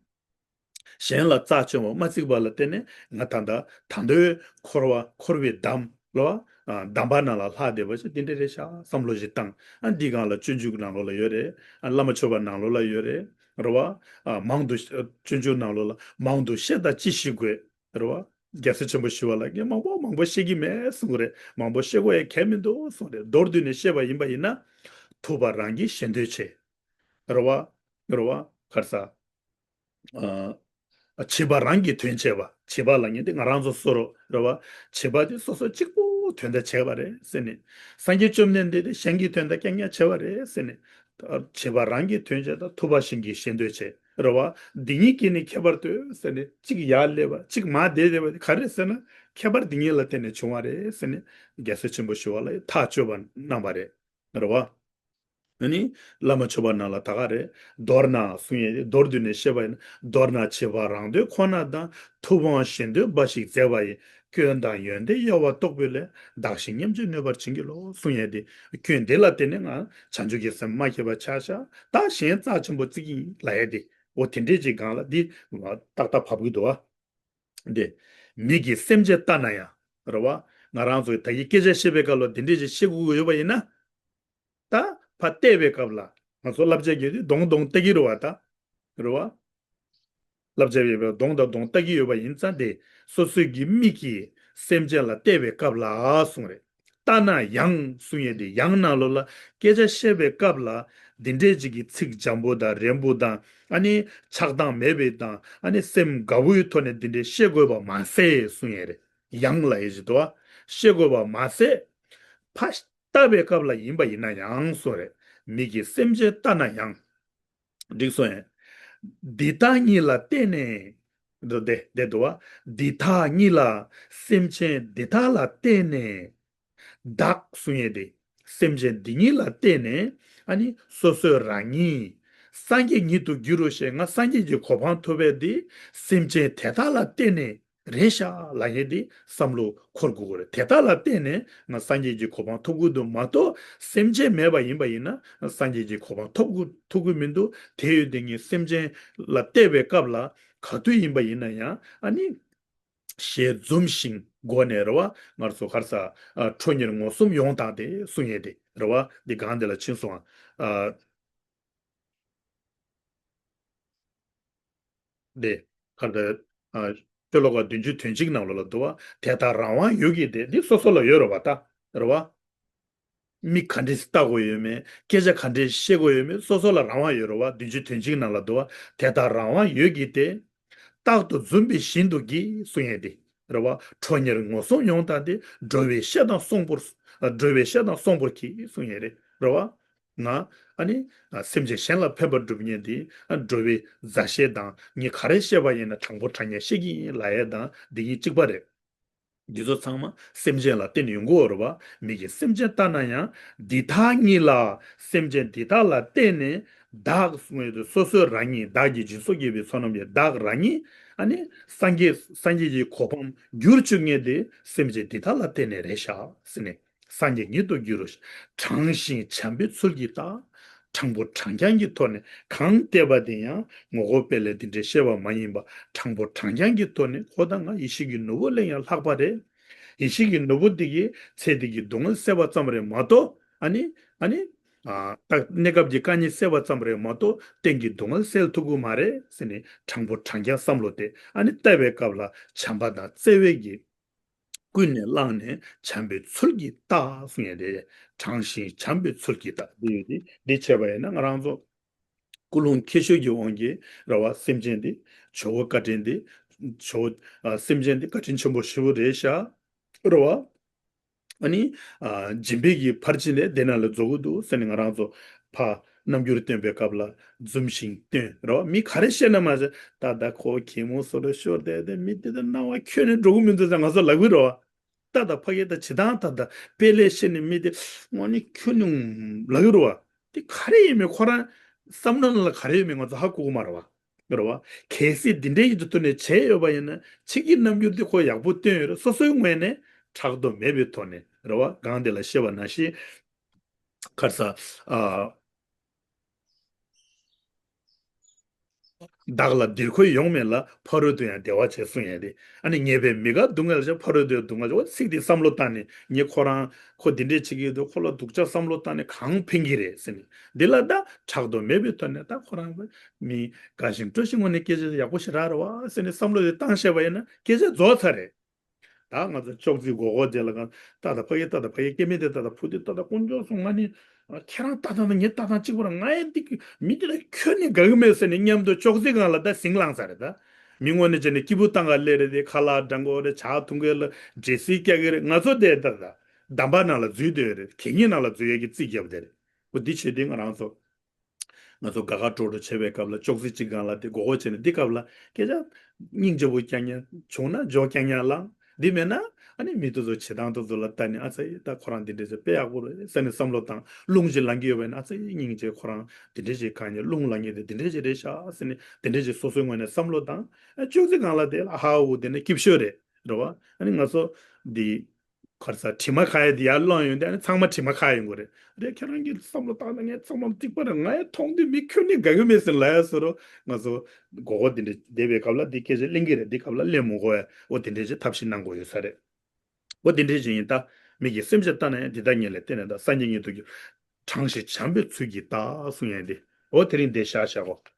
གཞན་ལ་རྩ་ཆེན་པོ་མ་བརྩིས་པ་ལ་བརྟེན་ནས། ང་ད་ལྟ་ད་དུང་འཁོར་བ་འཁོར་བའི་འདམ་ལ། ཨ། འདམ་པ་ནང་ལ་ལྷག་བསྡད་པ་ཞིག་འདི་འདྲས་རེད་ཤག་བསམ་བློ་ཞིག་བཏང་། ཨ། འདི་སྒང་ལ་སྤྱོད་འཇུག་ནང་ལོགས་ལ་ཡོད་རེད། ཨ། བླ་མ་མཆོད་པ་ནང་ལོགས་ལ་ཡོད་རེད། རེད་བ། ཨ། མང་དུ། སྤྱོད་འཇུག་ནང་ལོགས་ལ། མང་དུ་བཤད་ད་ཅི་ཞིག་དགོས། རེད་བ། རྒྱལ་སྲས་ཆེན་པོ་ཞི་བ་ལྷ་གིས་མང་པོ་མང་པོ་བཤད་ཀྱི་མེད་གསུངས་རེད། མང་པོ་བཤད་དགོས་ཡ་གལ་མི་འདུག་གསུངས་རེད། མདོར་བསྡུས་ནས་བཤད་པ་ཡིན་པ་ཡིན་ན། ཐུབ་པ་རང་གིས་གཞན་དོན་བྱེད། རེད་བ། རེད་བ། ག་རེ་ཟེར། ཨ། བྱིས་པ་རང་གི་དོན་བྱེད་པ། བྱིས་པ་ལབ་མཁན་དེ་ང་རང་ཚོ་བཟོ་འདྲ་རེད་བ། བྱིས་པ་དེ་སོ་སོ་གཅིག་པུ་དོན་དག་བྱས་པ་རེད་ཟེར་ནས། སངས་རྒྱས་བཅོམ་ལྡན་འདས་དེ་གཞན་གྱི་དོན་དག་རྐྱང་རྐྱང་བྱས་པ་རེད་ཟེར་ནས། བྱིས་པ་རང་གི་དོན་བྱེད་དང་། ཐུབ་པ་གཞན་གྱི་གཞན་དོན་བྱེད། རེད་བ། འདི་གཉིས་ཀྱི་ནི་ཁྱད་པར་དུ་ཟེར་ནས། གཅིག་ཡར་སླེབས་པ། གཅིག་མར་བསྡད་བསྡད་པ་དེ་ག་རེ་ཟེར་ན། ཁྱད་པར་འདི་གཉིས་ལ་བརྟེན་ནས་བྱུང་བ་རེད་ཟེར་ནས། རྒྱལ་སྲས་ཆེན་པོ་ཞི་བ་ལྷས་ཐག་གཅོད་པ་གནང་བ་རེད། རེད་བ། ཨ་ནི་བླ་མ་མཆོད་པ་ནང་ལ་ད་ག་རེ། མདོར་ན་གསུང་ཡས། མདོར་བསྡུས་ནས་བཤད་པ་ཡིན་ན། མདོར་ན་བྱིས་པ་རང་དོན་ཁོ་ན་དང་། ཐུབ་དབང་གཞན་དོན་འབའ་ཞིག་མཛད་པ་ཡི། སྐྱོན་དང་ཡོན་ཏན་གཡོ་བ་རྟོག་པའི་ལས། བདག་གཞན་མཉམ་བརྗེས་གནོད་པར་བྱིན་གྱིས་རློབས། གསུང་ཡས་དེ། སྐྱོན་འདི་ལ་བརྟེན་ནས་ང་བྱང་ཆུབ་ཀྱི་སེམས་མ་སྐྱེས་པ་ཆགས་ཤག་ད་གཞན་རྩ་ཆེན་པོ་བརྩི་གི་ཡིན་ལབ་ཡས་དེ། འོ་དེ་འདྲས་ཅིག་སྒང་ལ་འདི་ཏག་ཏག་བབས་ཀྱི་འདུག་བ། འདི། མིག་གིས་སེམས་ཅན་ལྟ་ན་ཡང་། རེད་བ། ང་རང་ཚོས་ད་གིན་སྐད་ཆ་བཤད་པའི་སྐབས་ལ་འདི་འདྲས་ཅིག་བཤད་དགོས་ཀྱི་ཡོད་པ་ཡིན་ན། ད་ཕར་བལྟས་པའི་སྐབས་ལ། ང་ཚོ་བསླབ་བྱ་རྒྱག་དུས་གདོང་གདོང་བལྟ་གི་རེད་བ་ད། རེད་བ། བསླབ་བྱ་ཡོད་པའི་གདོང་དང་གདོང་བལྟ་གི་ཡོད་པ་ཡིན་ཙང་། དེ་སོ་སོའི་གི་མིག་གིས་སེམས་ཅན་ལ་བལྟས་པའི་སྐབས་ལ་གསུངས་རེད། ལྟ་ན་ཡང་གསུང་ཡས་དེ། ཡང་ནང་ལོགས་ལ་སྐད་ཆ་བཤད་པའི་སྐབས་ལ། འདི་འདྲས་ཅིག་གི་ཚིག་འཇམ་པོ་དང་རན་པོ་དང་། ཨ་ནི་ཆགས་སྡང་མེད་པའི་དང་། ཨ་ནི་སེམས་དགའ་བོའི་ཐོག་ནས་འདི་འདྲས་བཤད་དགོས་པ་མ་ཟད་གསུང་ཡས་རེད། ཡང་ལབ་ཡས་ཅིག་འདུག་བ། བཤད་དགོས་པ་མ་ཟད། ཕར་ལྟ་བའི་སྐབས་ལ་ཡིན་པ་ཡིན་ན་ཡང་གསུངས་རེད། མིག་གིས་སེམས་ཅན་ལྟ་ན་ཡང་། འགྲིག་སོང་ངས། འདི་དག་ཉིད་ལ་བརྟེན་ནས། འདི་འདི་འདི་འདུག་བ། འདི་དག་ཉིད་ལ། སེམས་ཅན་འདི་དག་ལ་བརྟེན་ནས། བདག་གསུང་ཡས་དེ། སེམས་ཅན་འདི་ཉིད་ལ་བརྟེན་ནས། ཨ་ནི་སོ་སོའི་རང་ཉིད་སངས་རྒྱས་ཉིད་དུ་འགྱུར་རོ་ཞེས། ང་སངས་རྒྱས་ཀྱི་གོ་འཕང་ཐོབ་པ་དེ་སེམས་ཅན་དེ་དག་ལ་བརྟེན་ནས་རེད་ཤག་ལབ་ཡས་དེ་བསམ་བློ་འཁོར་དགོས་ཀྱི་རེད། དེ་དག་ལ་བརྟེན་ནས་ང་སངས་རྒྱས་ཀྱི་གོ་འཕང་ཐོབ་དགོས་འདུག་མ་གཏོགས། སེམས་ཅན་མེད་པ་ཡིན་པ་ཡིན་ན་སངས་རྒྱས་ཀྱི་གོ་འཕང་ཐོབ་དགོས་ཐོབ་དགོས་མི་འདུག་དེ་ཡོད་དེ་ངས་སེམས་ཅན་ལ་བལྟས་པའི་སྐབས་ལ་ག་དུས་ཡིན་པ་ཡིན་ན་ཡང་། ཨ་ནི་ཞལ་འཛུམ་ཞིང་སྒོ་ནས་རེད་བ། ང་ཚོ་ག་རེ་ཟེར། ཨ། ཁྲོ་གཉེར་ངོ་གསུམ་ཡོངས་དག་སྟེ་གསུང་ཡས་དེ་རེད་བ། འདི་སྒང་འདི་ལ་ཕྱིན་སོང་ཨ། ཨ། འདི་ག་རེ། ཨ། ཤོ་ལོ་ཀ་བདུན་ཅུ་དོན་གཅིག་ནང་ལོགས་ལ་འདུག་བ། དེ་ལྟར་རང་དབང་ཡོད་ཀྱི་དེ། འདི་སོ་སོ་ལ་ཡོད་རེད་བ་ད། རེད་བ། མིག་ག་འདྲས་ལྟ་དགོས་ཡོད་མེད། སྐད་ཆ་ག་འདྲས་བཤད་དགོས་ཡོད་མེད། སོ་སོ་ལ་རང་དབང་ཡོད་རེད་བ། བདུན་ཅུ་དོན་གཅིག་ནང་ལ་འདུག་བ། དེ་ལྟར་རང་དབང་ཡོད་ཀྱི་དེ། རྟག་ཏུ་འཛུམ་པའི་བཞིན་དུ་གྱིས་གསུང་ཡས་དེ། རེད་བ། ཁྲོ་གཉེར་ངོ་གསུམ་ཡོངས་དག་སྟེ། འགྲོ་བའི་ཤ་དང་སྲོག་ཕུལ། འགྲོ་བའི་ཤ་དང་སྲོག་ཕུལ་གྱིས་གསུང་ཡས་རེད། རེད་བ། ང་། ཨ་ནི། ཨ། སེམས་ཅན་གཞན་ལ་ཕན་པ་སྒྲུབ་མཁན་དེ། ཨ། འགྲོ་བའི་མཛའ་བཤེས་དང་། ངས་ག་རེ་བཤད་པ་ཡིན་ན་དྲང་པོ་དྲང་ཉན་བཤད་ཀྱི་ཡིན་ལབ་ཡས་དང་འདི་གཉིས་གཅིག་པ་རེད། འདི་ཚོ་ཚང་མ་སེམས་ཅན་ལ་བརྟེན་ནས་ཡོང་གི་ཡོད་རེད་བ། མི་གིས་སེམས་ཅན་ལྟ་ན་ཡང་འདི་དག་ཉིད་ལ། སེམས་ཅན་འདི་དག་ལ་བརྟེན་ནས་བདག་གསུང་ཡོད་དུས་སོ་སོའི་རང་ཉིད་བདག་གི་སྦྱིན་སོགས་བགྱིས་པའི་བསོད་ནམས་ཀྱིས་བདག་རང་ཉིད་ཨ་ནི་སངས་རྒྱས་སངས་རྒྱས་ཀྱི་གོ་འཕང་བསྒྱུར་བཅུག་མཁན་དེ་སེམས་ཅན་འདི་དག་ལ་བརྟེན་ནས་རེད་ཤག་ཟེར་ནས། སངས་རྒྱས་ཉིད་དུ་འགྱུར་རོ། དྲང་ཞིང་བྱམས་པའི་ཚུལ་གྱིས་བལྟ། དྲང་པོ་དྲང་རྐྱང་གི་ཐོག་ནས་གང་བལྟས་པ་དེ་ཡང་ངོ་ལྐོག་པས་ལས་དེ་འདྲའི་ཤེས་པ་མ་ཡིན་པ། དྲང་པོ་དྲང་རྐྱང་གི་ཐོག་ནས་ཁོ་དང་ང་ཡེ་ཤེས་ཀྱི་ནོར་བུ་ལས་ཡང་ལྷག་པ་རེད། ཡེ་ཤེས་ཀྱི་ནོར་བུ་འདི་གིས་ཚེ་འདི་གི་སྡུག་བསྔལ་སེལ་བ་ཙམ་རེད་མ་གཏོགས། ཨ་ནི་ཨ་ནི་ཨ་ད་གནས་སྐབས་ཀྱི་དཀའ་ངལ་སེལ་བ་ཙམ་རེད་མ་གཏོགས་གཏན་གྱི་སྡུག་བསྔལ་སེལ་ཐུབ་ཀྱི་མ་རེད་ཟེར་ནས། དྲང་པོ་དྲང་རྐྱང་བསམ་བློ་དེ་ཨ་ནི་བལྟ་བའི་སྐབས་ལ་བྱམས་པ་དང་བརྩེ་བའི་གི་ཀུན་ནས་བསླངས་ནས་བྱམས་པའི་ཚུལ་གྱིས་བལྟ་གསུང་ཡས་དེ། དྲང་ཞིང་བྱམས་པའི་ཚུལ་གྱིས་བལྟ་དེ་ཡོད་དེ། འདི་བྱས་པ་ཡིན་ན་ང་རང་ཚོ་ཀུན་སློང་མཁས་ཤོས་ཀྱི་དབང་གིས་རེད་བ། སེམས་ཅན་འདི་ཇོ་བོ་བཀའ་དྲིན་འདི་ཇོ་བོ་ཨ་སེམས་ཅན་འདི་བཀའ་དྲིན་ཆེན་པོ་ཞེ་པོ་རེད་ཤག་རེད་བ། ཨ་ནི། ཨ་སྦྱིན་པའི་གི་ཕར་ཕྱིན་ལས་དེ་ན་ལ་རྫོགས་ཀྱི་འདུག་ཟེར་ནས་ང་རང་ཚོ་ཕ་རྣམ་འགྱུར་སྟོན་པའི་སྐབས་ལ་འཛུམ་ཞིང་སྟོན་རོ། མི་ག་རེ་བཤད་ན་མ་ཟད་ད་ད་ཁོ་གད་མོ་སོ་རེ་ཤོར་དེ་དེ་མི་དེ་ད་སྣང་བ་ཁྱོན་ནས་འགྲོ་གི་མི་འདུག་ཟེར་ང་ཚོ་ལབ་གི་རོ། ད་ད་ཕ་གི་ད་ཇི་ལྟར་ད་ད་དཔེ་ལས་བཤད་ནས་མི་དེ་དངོས་གནས་ཁྱོན་ནས་ལབ་གི་རོ། དེ་ག་རེ་ཡིན་མིན་ཁོ་རང་བསམ་བློ་ནང་ལ་ག་རེ་ཡོད་མེད་ང་ཚོ་ཧ་གོ་གི་མ་རེད་བ། རེད་བ། གལ་སྲིད་འདི་འདྲའི་ཡིད་དུ་ཐོན་ནས་བྱས་ཡོད་པ་ཡིན་ན་ཕྱི་གི་རྣམ་འགྱུར་དེ་ཁོ་ཡག་པོ་སྟོན་ཡོད་རེད། སོ་སོའི་ངོས་ནས་ཕྲག་དོག་མེད་པའི་ཐོག་ནས་རེད་བ། གང་དེ་ལ་བཤད་པ་ནང་བཞིན་ག་རེ་ཟ། ཨ། བདག་ལ་འདིར་འཁོར་ཡོངས་མེད་ལ། ཕ་རོལ་ཏུ་ཡང་བདེ་བ་བྱེད་གསུང་ཡས་དེ། ཨ་ནི་ཉེས་པའི་མི་དགའ་སྡུག་བསྔལ་བྱ། ཕ་རོལ་ཏུ་ཡང་སྡུག་བསྔལ་བྱ། འོ་ཚིག་དེ་བསམ་བློ་བཏང་ནས་ངས་ཁོ་རང་ཁོ་འདི་འདྲས་བྱེད་ཀྱི་འདུག་ཁོ་ལ་སྡུག་ཅག་བསམ་བློ་བཏང་ནས་གང་ཕན་གྱི་རེད་ཟེར་ནས། འདི་ལ་ད་ཕྲག་དོག་མེད་པའི་ཐོག་ནས་ད་ཁོ་རང་མི་དགའ་ཞིང་སྤྲོ་ཞིང་ངོ་ནས་སྐད་ཆ་ཡག་པོ་ཞེ་དྲག་རེད་བ་ཟེར་ནས་བསམ་བློ་དེ་བཏང་བཞག་པ་ཡིན་ན་སྐད་ཆ་རྫོགས་ཚར་རེད། ད་ང་ཚོ་ཅོག་ཙེ་སྒོར་སྒོར་དེ་ལ་གང་ད་ད་ཕ་གི་ད་ད་ཕ་གི་སྐྱེ་དམན་དེ་ད་ད་ཕུ་དེ་ད་ད་དཀོན་མཆོག་གསུམ་ང་ནི་ཁྱེད་རང་ལྟ་སྟངས་དང་ངའི་ལྟ་སྟངས་གཅིག་པ་ར། ང་ཡང་འདི་མི་དེ་ལ་ཁྱོན་ནས་དགའ་གི་མེད་ཟེར་ནས་མཉམ་དུ་ཅོག་ཙེ་སྒང་ལ་ད་ཟིང་ལངས་ཚར་རེད། ད་མི་ངོ་ནས་བྱས་ནས་སྐྱིད་པོ་བཏང་ག་སླེབས་རེད། དེ་ཁ་ལག་འགྲངས་གི་རེད། ཇ་འཐུང་གི་ལ་འདྲེ་སིལ་རྒྱག་གི་རེད། ང་ཚོ་དེ་ད་ད་འདམ་པ་ནང་ལ་འཛུལ་སྡོད་རེད། གད་སྙིགས་ནང་ལ་འཛུལ་ཡས་ཀྱི་རྩིས་རྒྱབ་བསྡད་རེད། འོ་འདི་བྱེད་དུས་ང་རང་ཚོ་ང་ཚོ་དགའ་དགའ་སྤྲོ་སྤྲོ་བྱེད་པའི་སྐབས་ལ་ཅོག་ཙེ་གཅིག་སྒང་ལ་དེ་མགོ་སྐོར་བྱས་ནས་འདི་སྐབས་ལ་སྐད་ཆ་སྙིང་རྗེ་པོ་རྐྱང་རྐྱང་བྱུང་ན་འཇོག་རྐྱང་རྐྱང་ལངས། འདི་མེད་ན་ཨ་ནི་མི་དེ་ཚོ་བྱེད་སྟངས་དེ་ཚོ་ལ་ལྟ་ནས་ཨ་ཙི་ད་ཁོ་རང་འདི་འདྲས་བྱས་དཔེ་ཡག་པོ་རེད་ཟེར་ནས་བསམ་བློ་བཏང་། རླུང་ཞིག་ལངས་ཀྱི་ཡོད་པ་ཡིན་ན་ཨ་ཙི་སྙིང་རྗེ། ཁོ་རང་འདི་འདྲས་ཞིག་གང་ཡིན་རླུང་ལངས་ཀྱི་འདི་འདི་འདྲས་ཞིག་རེད་ཤག་ཟེར་ནས་འདི་འདྲས་ཞིག་སོ་སོའི་ངོས་ནས་བསམ་བློ་བཏང་། ཨ་ཅོག་ཙེ་སྒང་ལ་དེ་ལ་ཧ་འུ་དེ་ནས་སྐྱིད་ཤོས་རེད། རེད་བ། ཨ་ནི་ང་ཚོ་འདི་ག་རེ་ཟ་དྲི་མ་ཁ་ཡ་འདི་ཡར་བླངས་ཡོང་དུས་ཨ་ནི་ཚང་མ་དྲི་མ་ཁ་ཡོང་གི་རེད། རེད། ཁྱེད་རང་གི་བསམ་བློ་བཏང་ན་ངས་བསམ་བློ་གཅིག་པ་རེད། ང་ཡང་མཐོང་དུས་མི་ཁྱོན་ནས་དགའ་གི་མེད་ཟེར་ལབ་ཡ་ཟེར་རོ། ང་ཚོ་མགོ་སྐོར་འདི་འདྲ་བསྡད་པའི་སྐབས་ལ་འདི་སྐད་ཆ་གླེང་གི་རེད། འདི་སྐབས་ལ་གླེང་མི་དགོས་ཡ། འོ་དེ་འདྲ་ཞིག་ཐབས་ཤེས་གནང་དགོས་ཡོད་ས་རེད། འོ་དེ་འདྲ་ཞིག་ཡིན་ད། མི་གིས་སེམས་ཅན་ལྟ་ན་ཡང་འདི་དག་ཉིད་ལ་བརྟེན་ནས་ད་སངས་རྒྱས་ཉིད་དུ་གྱུར། དྲང་ཞིང་བྱམས་པའི་ཚུལ་གྱིས་བལྟ་གསུང་ཡ་འདི། འོ་དེ་རིང་འདི་བཞག་བཞག་གོ།